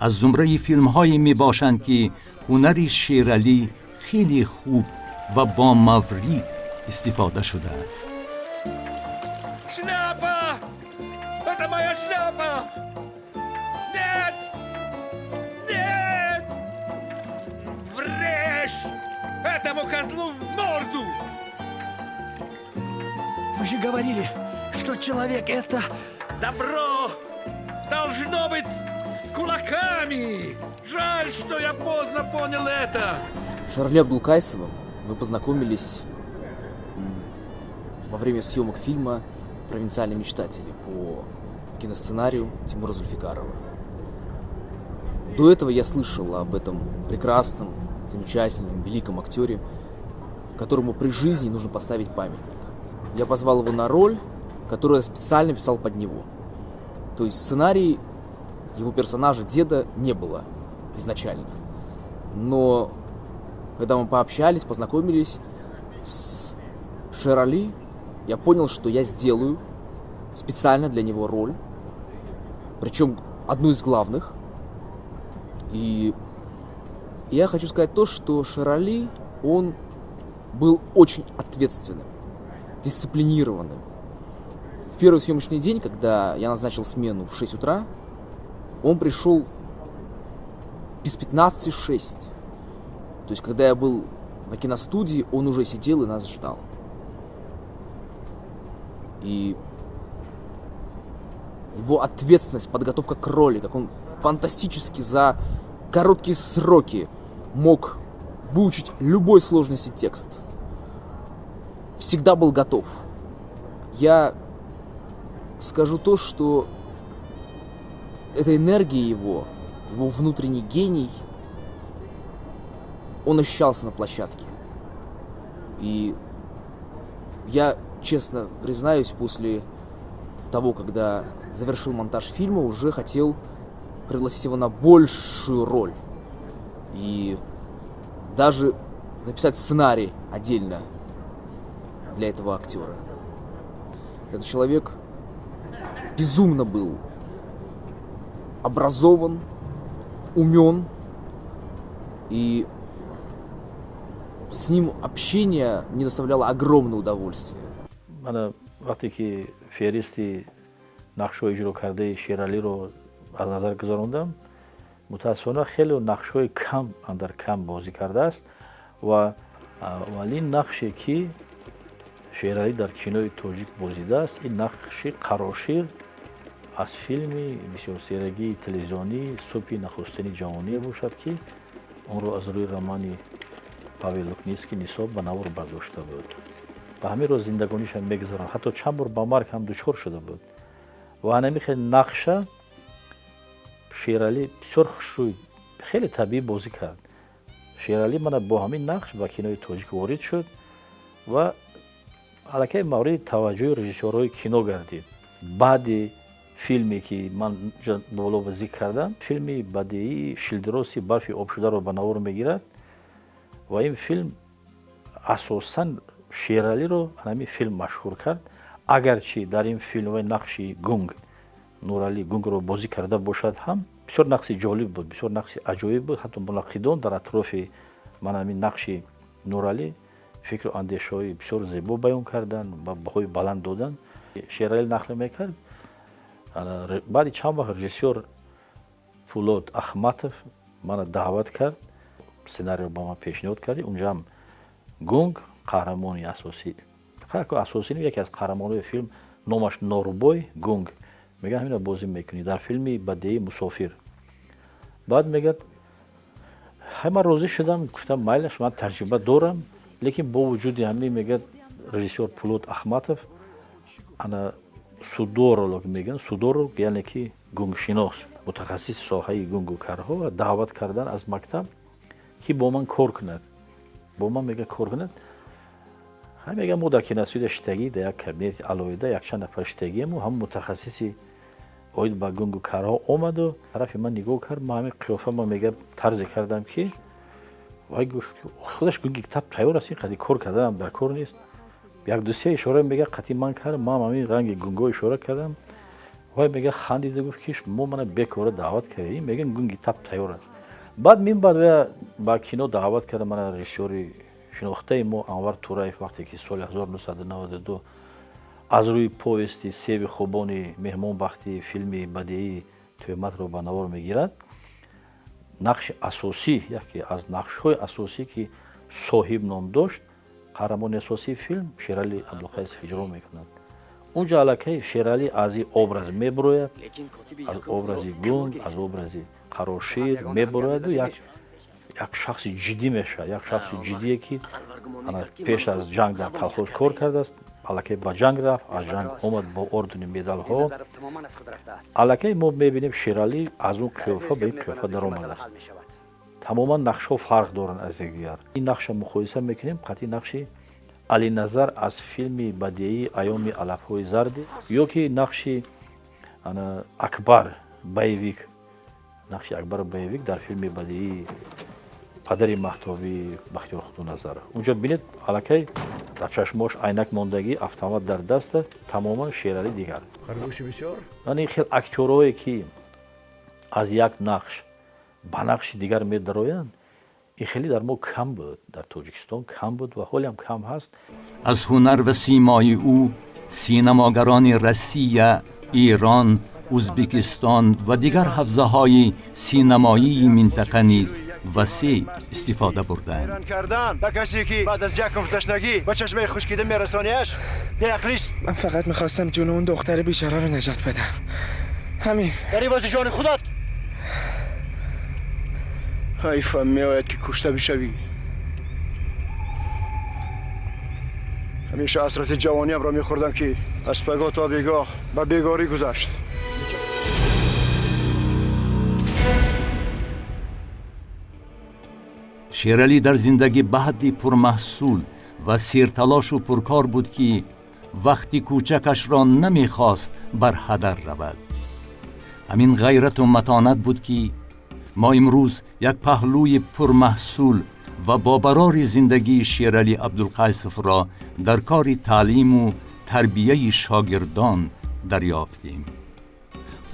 аз зумраи филмҳое мебошанд, ки ҳунари Шералӣ хеле хуб ва бо маврид истифода шудааст. Шляпа! Это моя шляпа! Нет! Нет! Врежь этому козлу в морду! Вы же говорили, что человек это... Добро должно быть с кулаками! Жаль, что я поздно понял это! Шерали Абдулкайсовым мы познакомились во время съемок фильма «Провинциальные мечтатели» по киносценарию Тимура Зульфикарова. До этого я слышал об этом прекрасном, замечательном, великом актере, которому при жизни нужно поставить памятник. Я позвал его на роль, которую я специально писал под него. То есть сценарий его персонажа деда не было изначально. Но когда мы пообщались, познакомились с Шерали, я понял, что я сделаю специально для него роль, причем одну из главных. И я хочу сказать то, что Шерали, он был очень ответственным, дисциплинированным. В первый съемочный день, когда я назначил смену в 6 утра, он пришел без 5:45. То есть, когда я был на киностудии, он уже сидел и нас ждал. И его ответственность, подготовка к роли, как он фантастически за короткие сроки мог выучить любой сложности текст. Всегда был готов. Я скажу то, что эта энергия его, его внутренний гений, он ощущался на площадке. И я, честно признаюсь, после того, когда завершил монтаж фильма, уже хотел пригласить его на большую роль. И даже написать сценарий отдельно для этого актера. Этот человек безумно был образован, умен и С ним общение мне доставляло огромное удовольствие. Мана вақте ки феҳристи нақшҳои иҷро кардаи Шералиро аз назар гузарондам, мутаассифона, хеле нақшҳои кам андар кам бозӣ кардааст. Ва аввалин нақше, ки Шералӣ дар кинои тоҷик бозидааст, ин нақши Қарошир аз филми бисёрсерагии телевизионӣ «Субҳи нахустини ҷавонӣ» бошад, ки онро аз рӯи романи Павел Лукницкий «Нисоб» ба навор бардошта буд. Ба ҳамин роз зиндагониша мегузаронд, ҳатто чанд бор ба марг ҳам дучор шуда буд. Ва ҳамин хел нақша Шералӣ бисёр хушрӯй, хеле табиӣ бозӣ кард. Шералӣ мана бо ҳамин нақш ба кинои тоҷик ворид шуд ва аллакай мавриди таваҷҷӯҳи режиссёрҳои кино гардид. Баъди филме, ки ман боло ба зикр кардам, филми бадеии «Шилдироси барфи обшударо» ба навор мегирад. Ва ин филм асосан Шералиро ҳамин филм машҳур кард. Агарчи дар ин филм вай нақши гунг, Нуралӣ гунгро бозӣ карда бошад ҳам, бисёр нақши ҷолиб буд, бисёр нақши аҷоиб буд. Ҳатто мунаққидон дар атрофи ман ҳамин нақши Нуралӣ фикру андешаҳои бисёр зебо баён карданд ва баҳои баланд доданд. Шералӣ нақл мекард, баъди чанд вақт режиссёр Пулод Ахматов мана даъват кард, сценарио ба ман пешниҳод кард. Унҷаам гунг қаҳрамони асосӣ, асосӣ, яке аз қаҳрамонҳои филм, номаш Норбой гунг, мегӯяд, ҳамина бозӣ мекунӣ дар филми бадеии «Мусофир». Баъд мегӯяд, ҳай, ман розӣ шудам, гуфтам, майлаш, ман таҷриба дорам. Лекин бо вуҷуди ҳамин, мегӯяд, режиссёр Пулод Ахматов ана сурдолог мегӯянд, сурдолог, яъне ки гунгшинос, мутахассиси соҳаи гунгу карҳо даъват кардан аз мактаб, ки бо ман кор кунад, бо ман, мега, кор кунад. Ҳай, мега, мо дар киностудия шитагӣ, дар як кабинети алоҳида якчанд нафар шитагиему, ҳам мутахассиси оид ба гунгу карҳо омаду тарафи ман нигоҳ кард. Ма ҳамин қиёфа, ма, мега, тарзе кардам, ки вай гуфт, худаш гунги таб тайёр аст, ин қади кор карданам дар кор нест. Як ду-се ишора, мега, қати ман кард, ман ҳамин ранги гунго ишора кардам. Вай, мега, хандида гуфт, ки мо мана бекора даъват кардем, мега, гунги таб тайёр аст. Баъд мин баъд вая ба кино даъват карда мана режиссёри шинохтаи мо Анвар Тураев, вақте ки соли 1992 аз рӯи повести «Себи хубони меҳмонбахтӣ» филми бадеии «Тӯҳматро» ба навор мегирад, нақши асосӣ, яке аз нақшҳои асосӣ, ки Соҳиб ном дошт, қаҳрамони асосии филм, Шерали Абдулқайсов иҷро мекунад. Унҷо аллакай Шералӣ аз ин образ мебурояд, аз образи гунг, аз образи Қарошир мебурояду як шахси ҷиддӣ мешавад, як шахси ҷиддие, ки пеш аз ҷанг дар колхоз кор кардааст, аллакай ба ҷанг рафт, аз ҷанг омад бо ордени медалҳо. Аллакай мо мебинем, Шералӣ аз он қиёфа ба ин қиёфа даромадааст. Тамоман нақшҳо фарқ доранд аз якдигар. Ин нақша муқоиса мекунем қатъи нақши Алиназар аз филми бадеии «Айёми алафҳои зарди» ё ки нақши Акбар боевик, нақши Акбар боевик дар филми бадеии «Падари маҳтобӣ» Бахтиёр Худоназаров. Унҷо бинед, аллакай дар чашмош айнак мондагӣ, автомат дар даст аст, тамоман Шералӣ дигар. Харгӯши бисёр. Ин хел актёрҳое, ки аз як нақш ба нақши дигар медароянд, ин хеле дар мо кам буд, дар Тоҷикистон кам буд ва ҳолиам кам ҳаст. Аз ҳунар ва симои ӯ синамогарони Россия, Эрон, Ӯзбекистон ва дигар ҳавзаҳои синамоии минтақа низ васеъ истифода бурданд. Кардан ба касе, ки баъд аз як умр ташнагӣ ба чашмаи хушкида мерасониаш, беақлист. Ман фақат мехостам ҷони он духтари бечораро наҷот بدم, ҳамин. Дар ивази ҷони худат ҳайфам меояд, ки кушта бишавӣ. Ҳамеша ҳасрати ҷавониамро мехӯрдам, ки аз пагоҳ то бегоҳ ба бегорӣ гузашт. Шералӣ дар зиндагӣ ба ҳадди пурмаҳсул ва серталошу пуркор буд, ки вақти кӯчакашро намехост бар ҳадар равад. Ҳамин ғайрату матонат буд, ки мо имрӯз як паҳлӯи пурмаҳсул ва бобарори зиндагии Шералӣ Абдулқайсовро дар кори таълиму тарбияи шогирдон дарёфтем.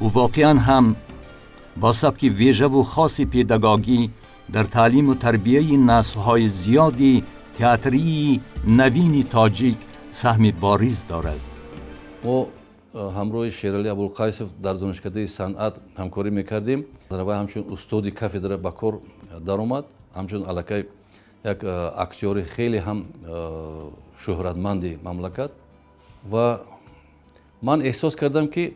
Ӯ воқеан ҳам бо сабки вежаву хоси педагогӣ дар таълиму тарбияи наслҳои зиёди театрии навини тоҷик саҳми бориз дорад. Мо ҳамроҳи Шералӣ Абулқайсов дар Донишкадаи санъат ҳамкорӣ мекардем. Вай ҳамчун устоди кафедра ба кор даромад, ҳамчун аллакай як актёри хеле ҳам шӯҳратманди мамлакат. Ва ман эҳсос кардам, ки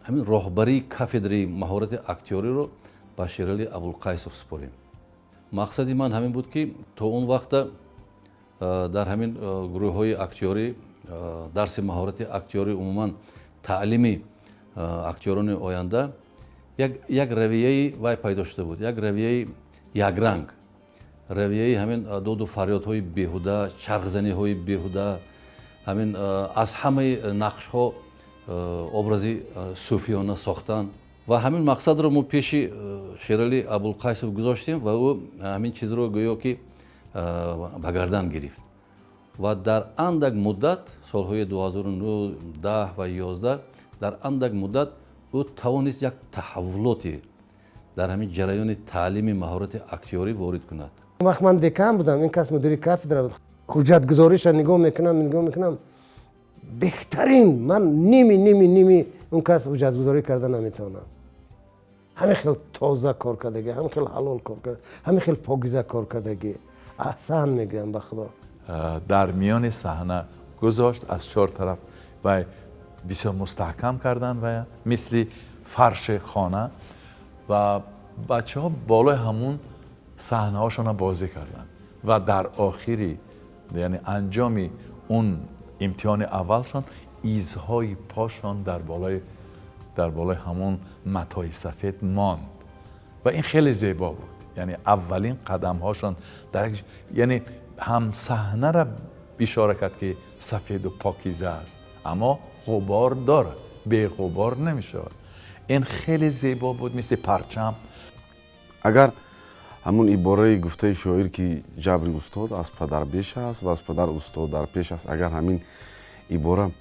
ҳамин роҳбарии кафедраи маҳорати актёриро ба Шералӣ Абулқайсов супорем. Мақсади ман ҳамин буд, ки то он вақта дар ҳамин гурӯҳҳои актёрӣ дарси маҳорати актёрӣ, умуман таълими актёрони оянда як равияи вай пайдо шуда буд, як равияи якранг, равияи ҳамин доду фарёдҳои беҳуда, чархзаниҳои беҳуда, ҳамин аз ҳамаи нақшҳо образи сӯфиёна сохтан. Ва ҳамин мақсадро мо пеши Шералӣ Абулқайсов гузоштем ва ӯ ҳамин чизро гӯё ки ба гардан гирифт ва дар андак муддат, солҳои 2009, 10 ва 11, дар андак муддат ӯ тавонист як таҳаввулоте дар ҳамин ҷараёни таълими маҳорати актёрӣ ворид кунад. Он вақт ман декан будам, ин кас мудири кафедра буд. Ҳуҷҷатгузориша нигоҳ мекунам, нигоҳ мекунам, беҳтарин. Ман ними он кас ҳуҷҷатгузорӣ карда наметавонам. Ҳамин хел тоза кор кардагӣ, ҳамин хел ҳалол кор карда, ҳамин хел покиза кор кардагӣ. Аҳсан мегӯям, ба Худо. Дар миёни саҳна гузошт, аз чор тараф ва бисёр мустаҳкам кардан ва мисли фарши хона, ва бачаҳо болои ҳамун саҳнаҳошона бозӣ карданд ва дар охири, яъне анҷоми он имтиҳони аввалшон, изҳои пошон дар болои ҳамун матои сафед монд ва ин хеле зебо буд. Яъне аввалин қадамҳошон дар, яъне ҳам саҳнара ишора кард, ки сафеду покиза аст, аммо ғубор дорад, беғубор намешавад. Ин хеле зебо буд, мисли парчам. Агар ҳамун ибораи гуфтаи шоир, ки ҷабри устод аз падар беш аст ва аз падар устод дар пеш аст, агар ҳамин ибора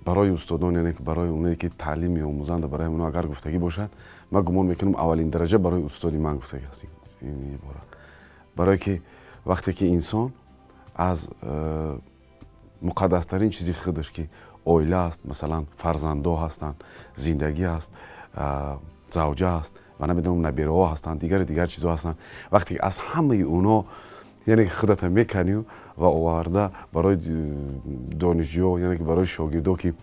барои устодон, яъне барои оное ки таълим меомӯзанд, барои онҳо агар гуфтагӣ бошад, ман гумон мекунам, аввалин дараҷа барои устоди ман гуфтагӣ аст ин ибора. Барое ки вақте ки инсон аз муқаддастарин чизи худаш, ки оила аст, масалан, фарзандо ҳастанд, зиндагӣ аст, завҷа аст ва намедонам, набираҳо ҳастанд, дигари дигар чизҳо ҳастанд, вақте ки аз ҳамаи онҳо, яъне ки худата меканию ва оварда барои донишҷӯ, яъне ки барои шогирдо, ки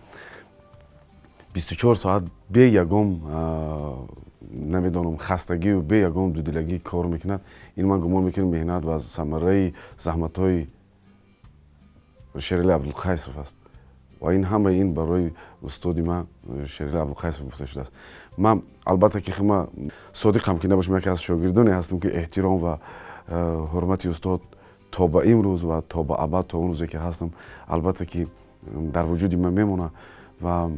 24 соат бе ягон, намедонам, хастагию бе ягон дудилагӣ кор мекунад, ин ман гумон мекунам, меҳнат ва самараи заҳматҳои Шерали Абдулқайсов аст. Ва ин ҳамаи ин барои устоди ман Шерали Абдулқайсов гуфта шудааст. Ман албатта ки ма содиқам ки набошам, яке аз шогирдоне ҳастам, ки эҳтиром ва ҳурмати устод то ба имрӯз ва то ба абад, то он рӯзе ки ҳастам, албатта ки дар вуҷуди ман мемонад ва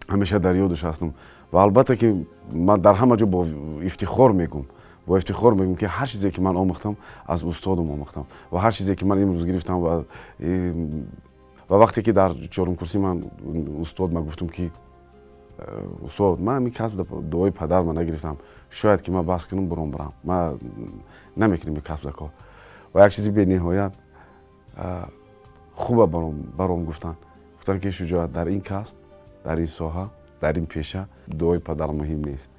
ҳамеша дар ёдаш ҳастам. Ва албатта ки ман дар ҳама ҷо бо ифтихор мегӯм, ки ҳар чизе ки ман омӯхтам, аз устодам омӯхтам ва ҳар чизе ки ман имрӯз гирифтам. Ва вақте ки дар чорумкурсӣ ман устод ма гуфтам, ки устод, ман ҳамин касб дуои падар ма нагирифтам, шояд ки ман бас кунам, буром барам, ман намекунем ин касб кор. Ва як чизи бениҳоят хуба баром гуфтанд, ки Шуҷоат, дар ин касб, дар ин соҳа, дар ин пеша дуои падар муҳим нест,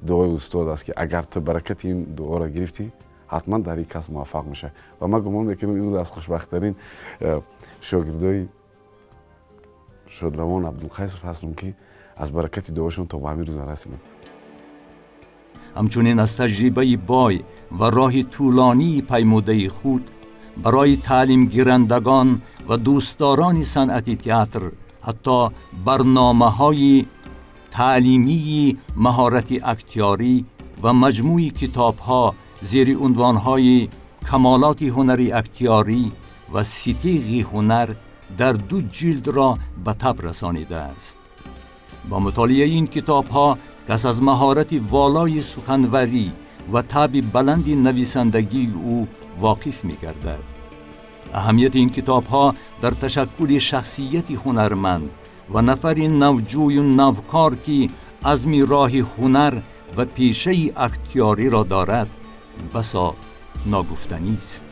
дуои устод аст, ки агар ту баракати ин дуоро гирифтӣ, ҳатман дар ин касб муваффақ мешавӣ. Ва ман гумон мекунам, имрӯз аз хушбахттарин шогирдои шодравон Абдулқайсов ҳастам, ки аз баракати дуошон то ба ҳамин рӯза расидам. Ҳамчунин аз таҷрибаи бой ва роҳи тӯлонии паймудаи худ барои таълимгирандагон ва дӯстдорони санъати театр ҳатто барномаҳои таълимии маҳорати актёрӣ ва маҷмӯи китобҳо зери унвонҳои «Камолоти ҳунари актёрӣ» ва «Ситиғи ҳунар» дар ду ҷилдро ба таб расонидааст. Бо мутолиаи ин китобҳо кас аз маҳорати волои суханварӣ ва таби баланди нависандагии ӯ воқиф мегардад. Аҳамияти ин китобҳо дар ташаккули шахсияти ҳунарманд ва нафари навҷӯю навкор, ки азми роҳи ҳунар ва пешаи актёриро дорад, басо Ногуфтанист.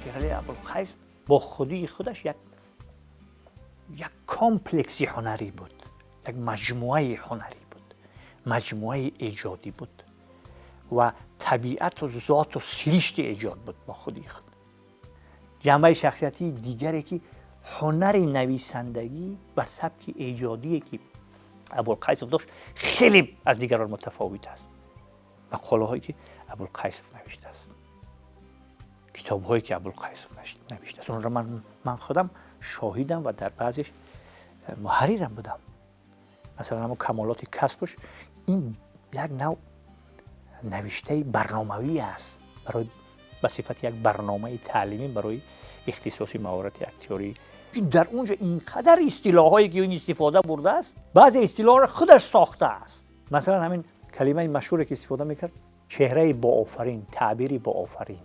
Шералӣ Абулқайс бо худии худаш як комплекси ҳунарӣ буд, як маҷмӯаи ҳунарӣ буд, маҷмӯаи эҷодӣ буд ва табиату зоту сиришти эҷод буд бо худии худ. Ҷанбаи шахсиятии дигаре ки ҳунари нависандагӣ ва сабки эҷодие ки Абулқайсов дошт, хеле аз дигарон мутафовит аст. Мақолаҳое ки Абулқайсов навиштааст, китобҳое ки Абулқайсов навиштааст, онро ман худам шоҳидам ва дар баъзеш муҳаррирам будам. Масалан, ҳамон Камолоти касбуш, ин як нав навиштаи барномавӣ аст, барои ба сифати як барномаи таълимӣ барои ихтисоси маҳорати актёрӣ. Дар он ҷо инқадар истилоҳҳое ки ин истифода бурдааст, баъзе истилоҳро худаш сохтааст. Масалан, ҳамин калимаи машҳуре ки истифода мекард, чеҳраи боофарин, таъбири боофарин,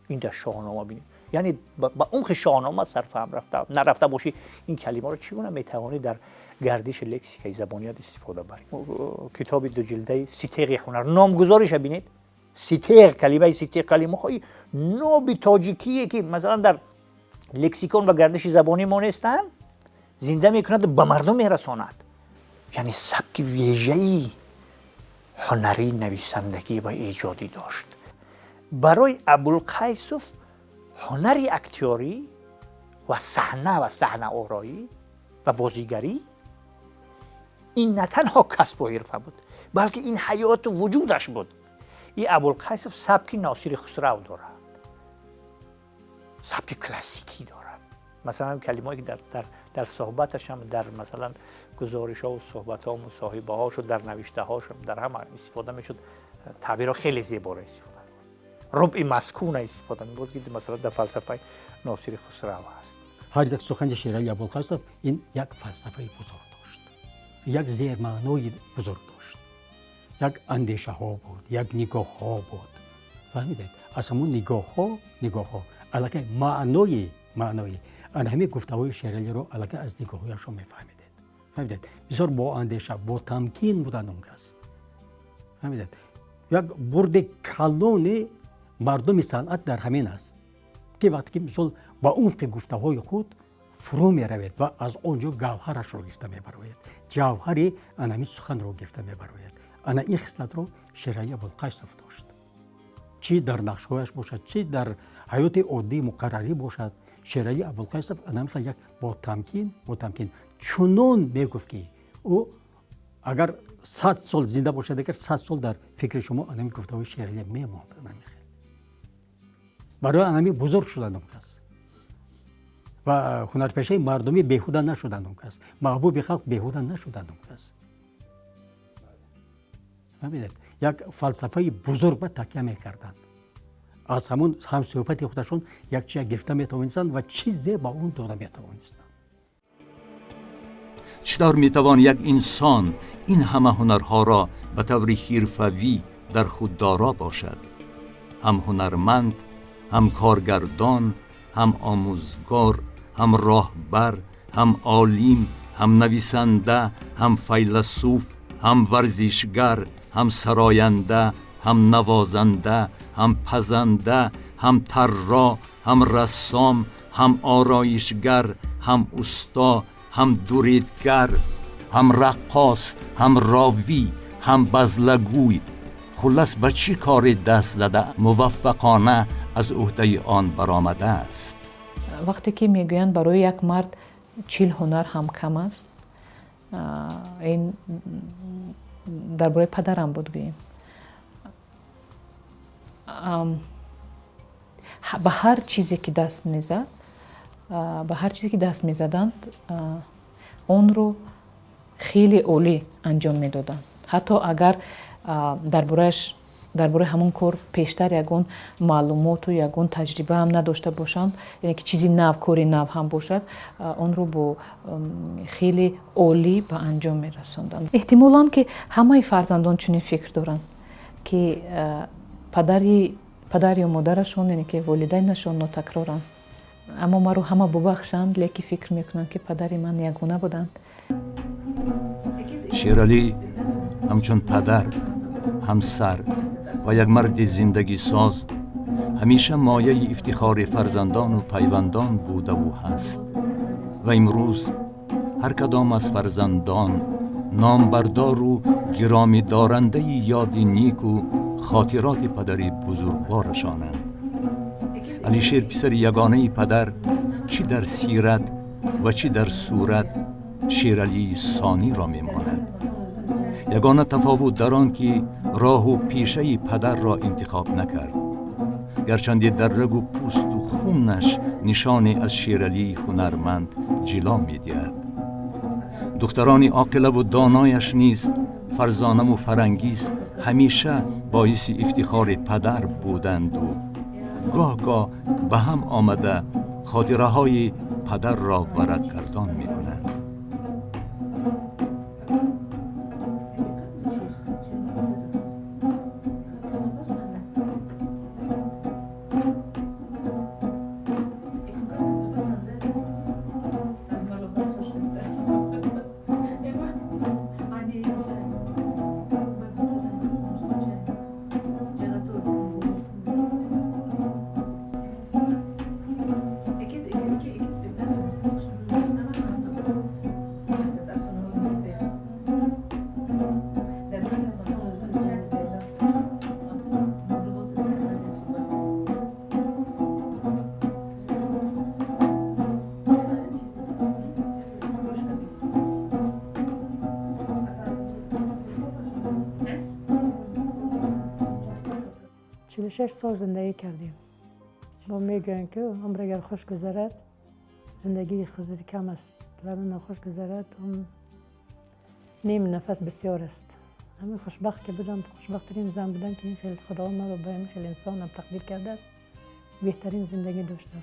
ин дар Шоҳнома бинед, яъне ба умқи Шоҳнома сарфаҳм рафта нарафта бошӣ, ин калимаро чӣ гуна метавонӣ дар гардиши лексикаи забоният истифода барӣ? Китоби дуҷилдаи «Ситеғи ҳунар», номгузориша бинед, ситеғ, калимаи ситеғ, калимаҳои ноби тоҷикие ки масалан дар лексикон ва гардиши забонӣ мо нестанд, зинда мекунад, ба мардум мерасонад. Яъне сабки вежаи ҳунарии нависандагӣ ва эҷодӣ дошт. Барои Абулқайсов ҳунари актёрӣ ва саҳна ва саҳнаороӣ ва бозигарӣ ин на танҳо касбу ҳирфа буд, балки ин ҳаёту вуҷудаш буд. И Абулқайсов сабки Носири Хусрав дорад, сабки классикӣ дорад. Масалан, калимое ки дар суҳбаташам, дар масалан гузоришҳо, суҳбатҳо, мусоҳибаҳошо, дар навиштаҳошо, дар ҳама истифода мешуд, таъбирҳо хеле зеборо истифода, рубъи маскуна истифода мебурд, ки масалан дар фалсафаи Носири Хусрав аст. Ҳар як сухани Шерали Абулқайсов ин як фалсафаи бузург дошт, як зермаънои бузург дошт, як андешаҳо буд, як нигоҳҳо буд. Фаҳмидед, аз ҳамон нигоҳҳо аллакай маънои ана ҳамин гуфтаҳои Шералиро аллакай аз нигоҳҳояшон мефаҳмидед. Фаҳмидед, бисёр бо андеша, бо тамкин буданд он кас. Фаҳмидед, як бурди калони мардуми санъат дар ҳамин аст, ки вақте ки мисол ба умқи гуфтаҳои худ фурӯ меравед ва аз он ҷо гавҳарашро гирифта мебарояд, ҷавҳари ана ҳамин суханро гирифта мебарояд. Ана ин хислатро Шерали Абулқайсов дошт, чӣ дар нақшҳояш бошад, чӣ дар ҳаёти оддии муқаррарӣ бошад. Шерали Абулқайсов ана мисал як бо тамкин чунон мегуфт, ки ӯ агар 100 сол зинда бошад, агар 100 сол дар фикри шумо анами гуфтаҳои Шерали мемонд. Анами хел барои анами бузург шуданд он кас ва ҳунарпешаи мардумӣ беҳуда нашуданд он кас, маҳбуби халқ беҳуда нашуданд он кас. Фаҳмидед, як фалсафаи бузург ба такя мекарданд, аз ҳамон ҳамсӯҳбати худашон як чиз гирифта метавонистанд ва чизе ба он дода метавонистанд. Чӣ тавр метавон як инсон ин ҳама ҳунарҳоро ба таври ҳирфавӣ дар худ доро бошад? Ҳам ҳунарманд, ҳам коргардон, ҳам омӯзгор, ҳам роҳбар, ҳам олим, ҳам нависанда, ҳам файласуф, ҳам варзишгар, ҳам сароянда, ҳам навозанда, ҳам пазанда, ҳам тарроҳ, ҳам рассом, ҳам ороишгар, ҳам усто, ҳам дуредгар, ҳам раққос, ҳам ровӣ, ҳам базлагӯй. Хуллас, ба чӣ коре даст зада, муваффақона аз ӯҳдаи он баромадааст? Вақте ки мегӯянд, барои як мард 40 ҳунар ҳам кам аст, ин дар бораи падарам буд. Гӯем, ба ҳар чизе ки даст мезад, ба ҳар чизе ки даст мезаданд, онро хеле олӣ анҷом медоданд, ҳатто агар дар борааш, дар бораи ҳамон кор пештар ягон маълумоту ягон таҷриба ҳам надошта бошанд, яъне ки чизи нав, кори нав ҳам бошад, онро бо хеле олӣ ба анҷом мерасонданд. Эҳтимолан, ки ҳамаи фарзандон чунин фикр доранд, ки падар ё модарашон, яъне ки волидайнашон нотакроранд. Аммо маро ҳама бубахшанд, лекин фикр мекунам, ки падари ман ягона буданд. Шералӣ ҳамчун падар, ҳамсар ва як марди зиндагисоз. Ҳамеша мояи ифтихори фарзандону пайвандон будаву ҳаст ва имрӯз ҳар кадом аз фарзандон номбардору гиромидорандаи ёди неку хотироти падари бузургворашонанд. Алишер, писари ягонаи падар, чӣ дар сират ва чӣ дар сурат Шералии Сониро мемонад. Ягона тафовут дар он ки роҳу пешаи падарро интихоб накард, гарчанде дар рагу пӯсту хунаш нишоне аз Шералии ҳунарманд ҷило медиҳад. Духтарони оқилаву донояш низ, Фарзонаву Фарангиз, ҳамеша боиси ифтихори падар буданду гоҳ-гоҳ ба ҳам омада хотираҳои падарро варақгардон мекунанд. 46 сол зиндагӣ кардем. Мо мегӯянд, ки умр агар хуш гузарад, зиндагии хизри кам аст, вале нохуш гузарад, он ним нафас бисёр аст. Ҳамин хушбахт ки будам, хушбахттарин зан будам, ки ин хел Худованд маро ба ин хел инсонам тақдир кардааст, беҳтарин зиндагӣ доштам.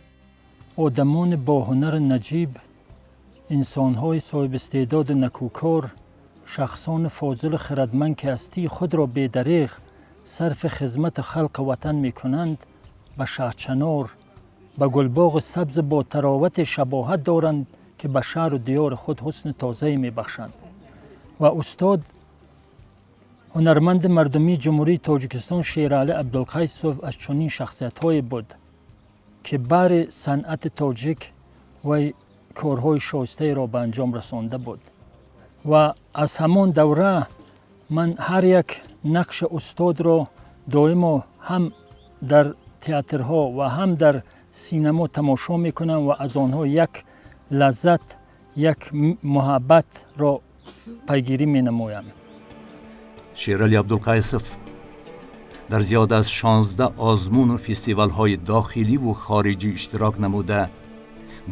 Одамони бо ҳунари наҷиб, инсонҳои соҳибистеъдоду накӯкор, шахсони фозилу хирадманд, ки ҳастии худро бедареғ сарфи хизмати халқи ватан мекунанд, ба шаҳчанор, ба гулбоғи сабзи бо таровате шабоҳат доранд, ки ба шаҳру диёри худ ҳусни тозае мебахшанд. Ва устод, ҳунарманди мардумии Ҷумҳурии Тоҷикистон Шералӣ Абдулқайсов аз чунин шахсиятҳое буд, ки баҳри санъати тоҷик вай корҳои шоистаеро ба анҷом расонда буд. Ва аз ҳамон давра ман ҳар як нақши устодро доимо ҳам дар театрҳо ва ҳам дар синамо тамошо мекунам ва аз онҳо як лаззат, як муҳаббатро пайгирӣ менамоям. Шералӣ Абдулқайсов дар зиёда аз 16 озмуну фестивалҳои дохиливу хориҷӣ иштирок намуда,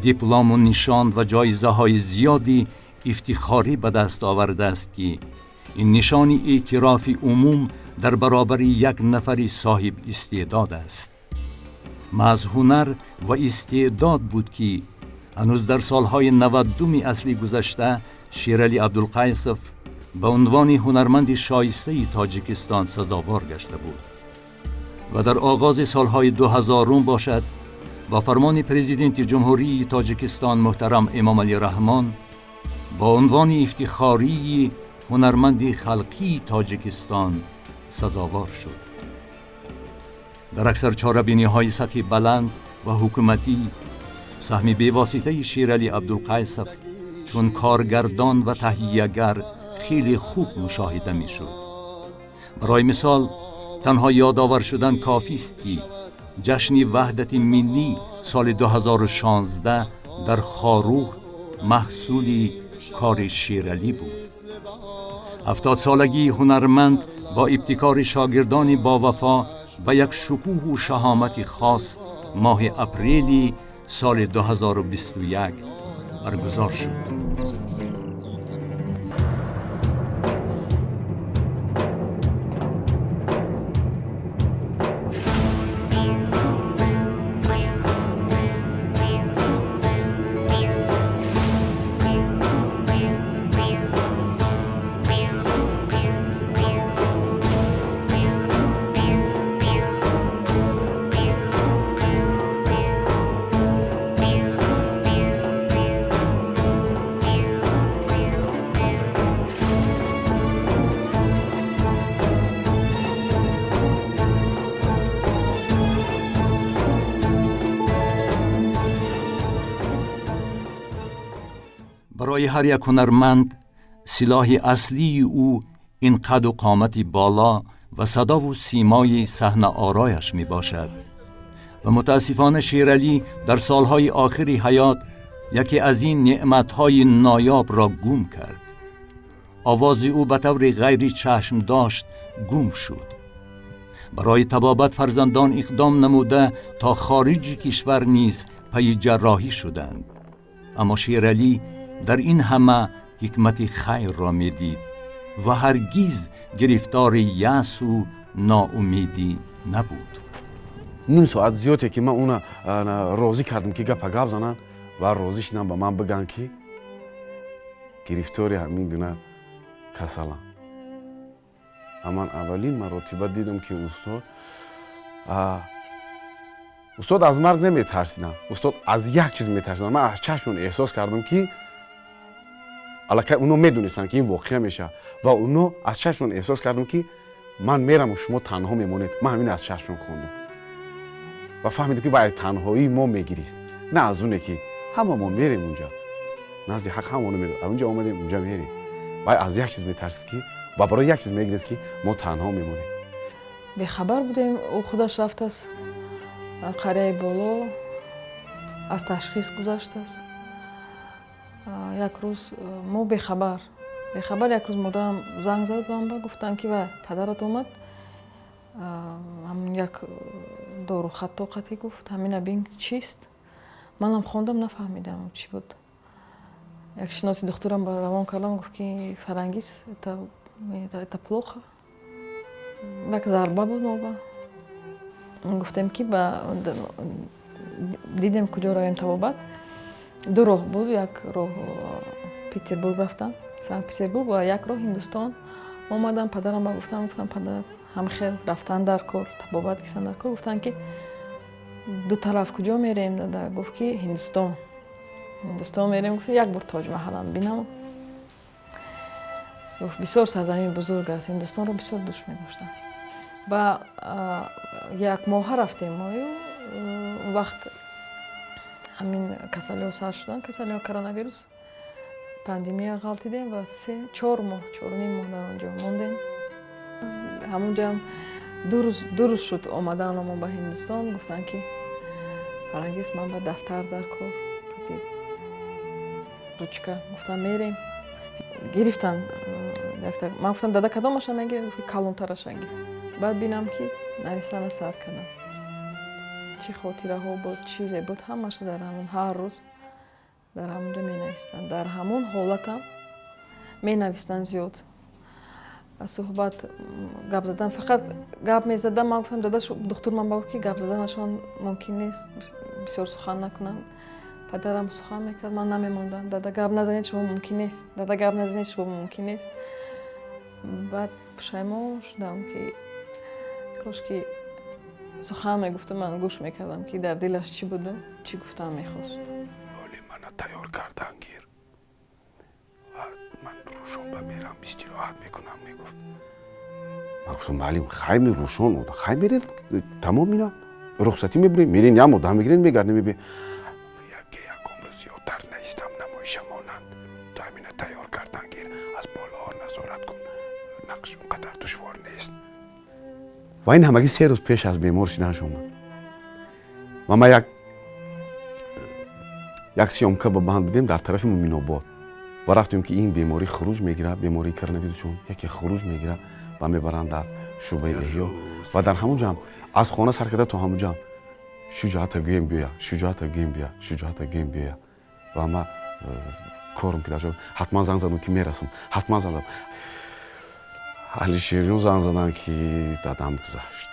диплому нишон ва ҷоизаҳои зиёди ифтихорӣ ба даст овардааст, ки ин нишони эътирофи умум дар баробари як нафари соҳиб истеъдод аст. Маҳз ҳунар ва истеъдод буд, ки ҳанӯз дар солҳои 90-уми асри гузашта Шералӣ Абдулқайсов ба унвони ҳунарманди шоистаи Тоҷикистон сазовор гашта буд ва дар оғози солҳои 2000-ум бошад, бо фармони Президенти Ҷумҳурии Тоҷикистон муҳтарам Эмомалӣ Раҳмон бо унвони ифтихории ҳунарманди халқии Тоҷикистон сазовор шуд. Дар аксар чорабиниҳои сатҳи баланд ва ҳукуматӣ саҳми бевоситаи Шералӣ Абдулқайсов чун коргардон ва таҳиягар хеле хуб мушоҳида мешуд. Барои мисол, танҳо ёдовар шудан кофист, ки ҷашни ваҳдати миллӣ соли 2016 дар Хоруғ маҳсули кори Шералӣ буд. 70-солагии ҳунарманд бо ибтикори шогирдони бовафо ба як шукӯҳу шаҳомати хос моҳи апрели соли 2021 баргузор шуд. Барои ҳар як ҳунарманд силоҳи аслии ӯ ин қаду қомати боло ва садову симои саҳнаорояш мебошад ва мутаассифона Шералӣ дар солҳои охири ҳаёт яке аз ин неъматҳои ноёбро гум кард. Овози ӯ ба таври ғайри чашм дошт гум шуд. Барои табобат фарзандон иқдом намуда то хориҷи кишвар низ пайи ҷарроҳӣ шуданд. Аммо Шералӣ дар ин ҳама ҳикмати хайрро медид ва ҳаргиз гирифтори яъсу ноумедӣ набуд. Ним соат зиёде ки ман уна розӣ кардам, ки гапа гап зананд ва розӣ шудам ба ман бигӯянд, ки гирифтори ҳамин гуна касалам. Ва ман аввалин маротиба дидам, ки устод аз марг наметарсиданд, устод аз як чиз метарсиданд. Ман аз чашмон эҳсос кардам, ки аллакай уно медонистанд, ки ин воқеа мешавад, ва уно аз чашмон эҳсос кардам, ки ман мераму шумо танҳо мемонед. Ман ҳамин аз чашмон хондам ва фаҳмидам, ки вай танҳоии мо мегирист, на аз оне ки ҳама мо мерем унҷа назди ҳақ, ҳамоно мерем, унҷа омадем, унҷа мерем. Вай аз як чиз метарсид, ки ва барои як чиз мегирист, ки мо танҳо мемонем. Бехабар будем. Ӯ худаш рафтааст қарияи боло, аз ташхис гузаштааст. Як рӯз мо бехабар бехабар, як рӯз модарам занг зад ба ман, гуфтанд, ки вай падарат омад, ҳамун як дорухатто қатӣ, гуфт, ҳамина бин, чист. Манам хондам, нафаҳмидам, чӣ буд. Як шиноси духтурам равон кардам, гуфт, ки Фарангиз, это плохо. Як зарба буд. Мо ба гуфтем, ки ба дидем, куҷо равем табобат. Ду роҳ буд: як роҳ Петербург рафтан, Санкт Петербург, ва як роҳ Ҳиндустон. Омадам, падарам ба гуфтам, гуфтам: «Падар, ҳамхел рафтан дар кор, табобат гирифтан дар кор». Гуфтанд, ки ду тараф куҷо мерем, дада? Гуфт, ки Ҳиндустон, Ҳиндустон мерем. Гуфт, як бор Тоҷмаҳалам бинам. Гуфт, бисёр сарзамини бузург аст. Ҳиндустонро бисёр дӯст медоштам. Ба як моҳа рафтем. Мою он вақт ҳамин касалиҳо сар шуданд, касалиҳо, коронавирус, пандемия, ғалтидем ва 3-4 моҳ, 4.5 моҳ дар он ҷо мондем. Ҳамунҷоам 2 рӯз шуд омадан мо ба Ҳиндустон. Гуфтанд, ки Фарангиз, ман ба дафтар дар кор, ручка. Гуфтам, мерем. Гирифтан. Ман гуфтам: «Дада, кадомаша мегирем?» Гуфт, калонтараша гир. Баъд бинам, ки нависана сар кардам. Чӣ хотираҳо буд, чизе буд, ҳамаша дар ҳамон ҳар рӯз дар ҳамонҷо менавистанд. Дар ҳамон ҳолатам менавистанд. Зиёд суҳбат, гап задан, фақат гап мезадам. Ман гуфтам: «Дада, духтур ман ба гуфт, ки гап заданашон мумкин нест, бисёр сухан накунанд». Падарам сухан мекард, ман намемондам. «Дада, гап назанед, шумо мумкин нест. Дада, гап назанед, шумо мумкин нест». Баъд пушаймон шудам, ки кошки сухан мегуфту, ман гӯш мекардам, ки дар дилаш чӣ буду чӣ гуфтан мехост. Оли мана тайёр кардан гир ва ман Рӯшон ба мерам, истироҳат мекунам, мегуфт. Ман гуфтам: «Муаллим, хай ми Рӯшон, хай меред, тамом, ина рухсатӣ мебурем, мерен, як моҳ дам мегирем, мегардем, мебе яке як умр зиёдтар наистам, намоиша монанд. Ту ҳамина тайёр кардан гир, аз болоҳо назорат кун, нақш он қадар душвор нест». Ва ин ҳамагӣ 3 рӯз пеш аз бемор шуданаш омад ва ман як съёмка ба банд будем дар тарафи Муминобод ва рафтем, ки ин беморӣ хуруҷ мегирад, бемории коронавирусшон яке хуруҷ мегирад ва мебаранд дар шӯъбаи эҳё. Ва дар ҳамон ҷамъ аз хона сар карда то ҳамон ҷамъ: «Шуҷоата гӯем биёя, Шуҷоата гӯем биёя, Шуҷоата гӯем биёя». Ва ман корм ки дар ҳатман занг задам, ки мерасам, ҳатман занг задам. Алишерҷон занг заданд, ки дадам гузашт.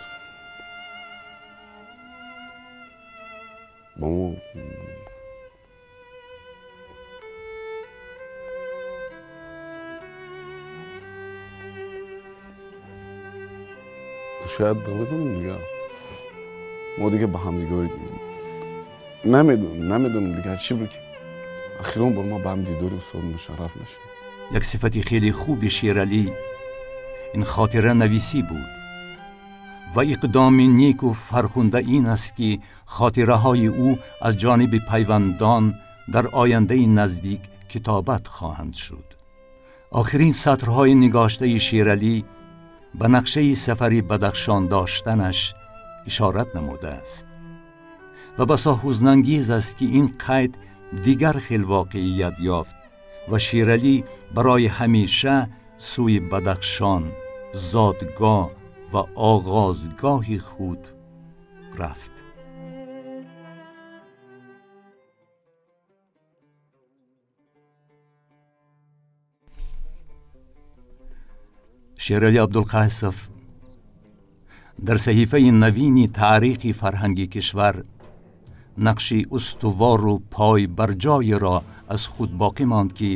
Бо мо шояд намедонам, дигар мо дига ба ҳамдигорӣ намедонам, дигар чӣ буд, ки ахирон бор ма ба ҳам дидори устод мушарраф нашудем. Як сифати хеле хуби Шералӣ ин хотиранависӣ буд ва иқдоми неку фархунда ин аст, ки хотираҳои ӯ аз ҷониби пайвандон дар ояндаи наздик китобат хоҳанд шуд. Охирин сатрҳои нигоштаи Шералӣ ба нақшаи сафари Бадахшон доштанаш ишорат намудааст ва басо ҳузнангез аст, ки ин қайд дигар хел воқеият ёфт ва Шералӣ барои ҳамеша сӯи Бадахшон, зодгоҳ ва оғозгоҳи худ рафт. Шералӣ Абдулқайсов дар саҳифаи навини таърихи фарҳанги кишвар нақши устувору пойбарҷоеро аз худ боқӣ монд, ки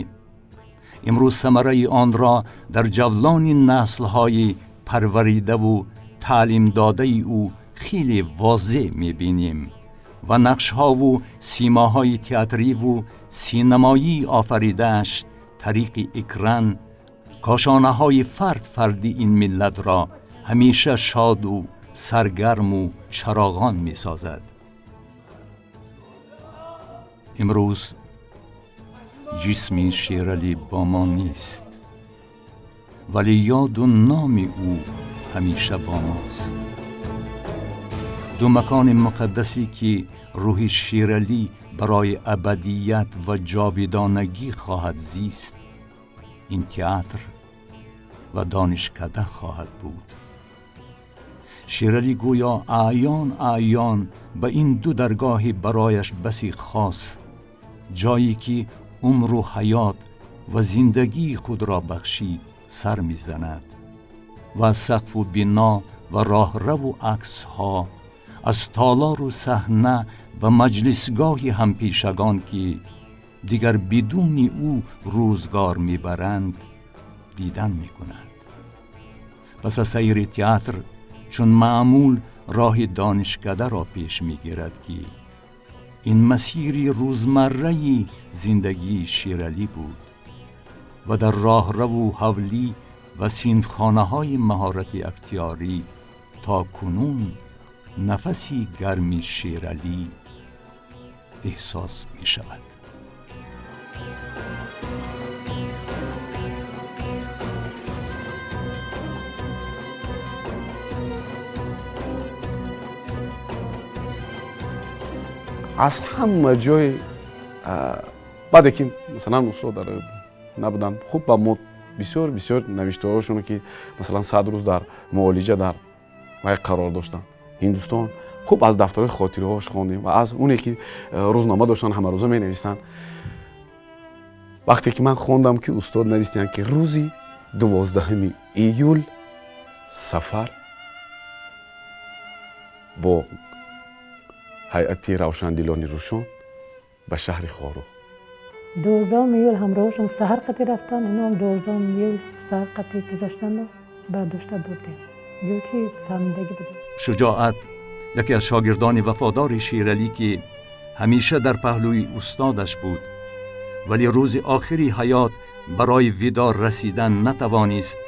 имрӯз самараи онро дар ҷавлони наслҳои парваридаву таълимдодаи ӯ хеле возеҳ мебинем ва нақшҳову симоҳои театриву синамоӣ офаридааш тариқи экран кошонаҳои фард фарди ин миллатро ҳамеша шоду саргарму чароғон месозад. Имрӯз ҷисми Шералӣ бо мо нест, вале ёду номи ӯ ҳамеша бо мост. Ду макони муқаддасе ки рӯҳи Шералӣ барои абадият ва ҷовидонагӣ хоҳад зист, ин театр ва донишкада хоҳад буд. Шералӣ гӯё аъён аъён ба ин ду даргоҳи барояш баси хос, ҷое ки умру ҳаёт ва зиндагии худро бахшид, сар мезанад ва аз сақфу бино ва роҳраву аксҳо, аз толору саҳна ва маҷлисгоҳи ҳампешагон, ки дигар бидуни ӯ рӯзгор мебаранд, дидан мекунад. Пас аз сайри театр чун маъмул роҳи донишкадаро пеш мегирад, ки ин масири рӯзмарраи зиндагии Шералӣ буд ва дар роҳраву ҳавлӣ ва синфхонаҳои маҳорати актиёрӣ то кунун нафаси гарми Шералӣ эҳсос мешавад. Аз ҳама ҷой баъде ки масалан устод дар набудам, хуб ба мо бисёр бисёр навиштаҳошоно, ки масалан 100 рӯз дар муолиҷа дар вай қарор доштанд, Ҳиндустон, хуб аз дафтарҳои хотираҳош хондем ва аз оне ки рӯзнома доштанд, ҳамарӯза менависанд. Вақте ки ман хондам, ки устод навистанд, ки рӯзи 12 июл сафар бо ҳайати равшандилони Рӯшон ба шаҳри Хоруғ. 12 июл ҳамроҳашон саҳар қатӣ рафтанд, иноам 12 июл саҳар қатӣ гузаштанду бардошта бурдем. Гӯё ки фаҳмидагӣ будем. Шуҷоат яке аз шогирдони вафодори Шералӣ, ки ҳамеша дар паҳлӯи устодаш буд, вале рӯзи охири ҳаёт барои видоъ расидан натавонист,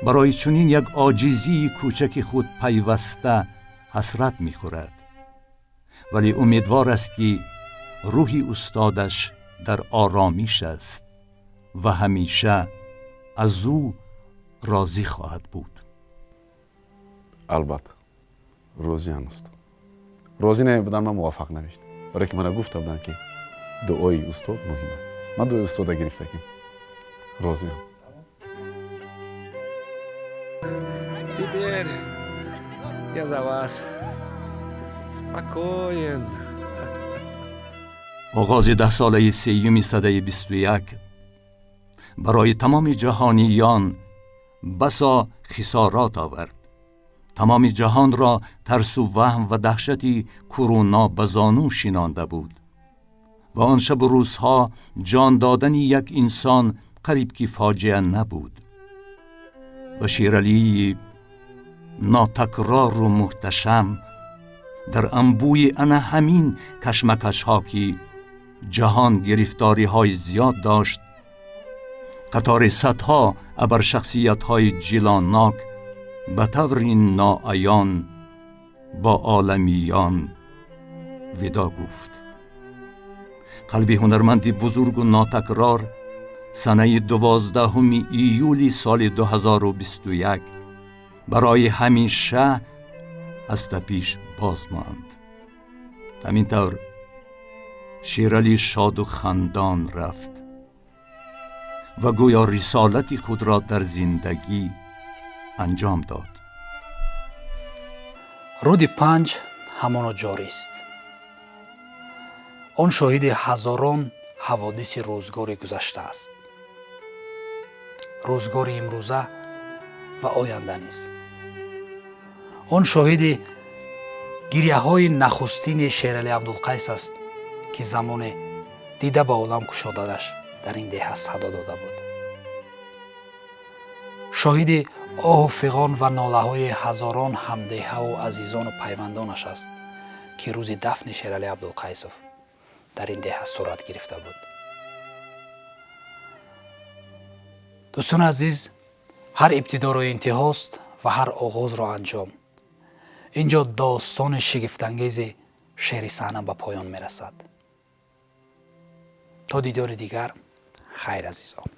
барои чунин як оҷизии кӯчаки худ пайваста ҳасрат мехӯрад, вале умедвор аст, ки рӯҳи устодаш дар оромиш аст ва ҳамеша аз ӯ розӣ хоҳад буд. Албатта розиам, устод. Розӣ намебудам, ман муваффақ намешудам, барое ки мана гуфта будам, ки дуои устод муҳим аст. Ман дуои устода гирифтагим, розиам. Теперь я за вас спокоен. Оғози даҳсолаи сеюми садаи 21 барои тамоми ҷаҳониён басо хисорот овард. Тамоми ҷаҳонро тарсу ваҳм ва даҳшати куруно ба зону шинонда буд ва он шабу рӯзҳо ҷон додани як инсон қариб ки фоҷиа набуд ва Шералии нотакрору муҳташам дар анбӯи ана ҳамин кашмакашҳо, ки ҷаҳон гирифториҳои зиёд дошт, қатори садҳо абаршахсиятҳои ҷилоннок ба таври ноаён бо оламиён видо гуфт. Қалби ҳунарманди бузургу нотакрор санаи 12 июли соли 2021 барои ҳамеша аз тапиш боз монд. Ҳамин тавр Шералӣ шоду хандон рафт ва гӯё рисолати худро дар зиндагӣ анҷом дод. Руди Панҷ ҳамоно ҷорист. Он шоҳиди ҳазорон ҳаводиси рӯзгори гузашта аст, рӯзгори имрӯза ва оянда низ. Он шоҳиди гирьяҳои нахустини Шерали Абдулқайс аст, ки замоне дида ба олам кушоданаш дар ин деҳа садо дода буд. Шоҳиди оҳу фиғон ва нолаҳои ҳазорон ҳамдеҳаву азизону пайвандонаш аст, ки рӯзи дафни Шерали Абдулқайсов дар ин деҳа сурат гирифта буд. Дӯстони азиз, ҳар ибтидоро интиҳост ва ҳар оғозро анҷом. Ин ҷо достони шигифтангези шери саҳна ба поён мерасад. То дидори дигар, хайр, азизон.